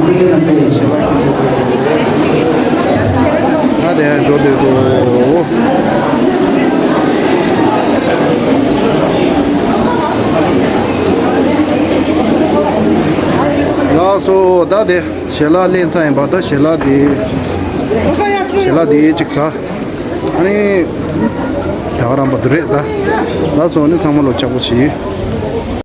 ད་དེ་འགྲོ་འདོད་དོ། ལགས་སོ། ད་དེ་ཞལ་ལག་ལེན་ཚར་ཡིན་པ། ད་ཞལ་ལག་དེ་ཞལ་ལག་དེ་གཅིག་ཟ། ཨ་ནི་ད་ག་རང་པ་དུ་རེད་ད། ལགས་སོ། ཨ་ནི་ཚང་མ་ལོ་ཅག་པོ་བྱེད།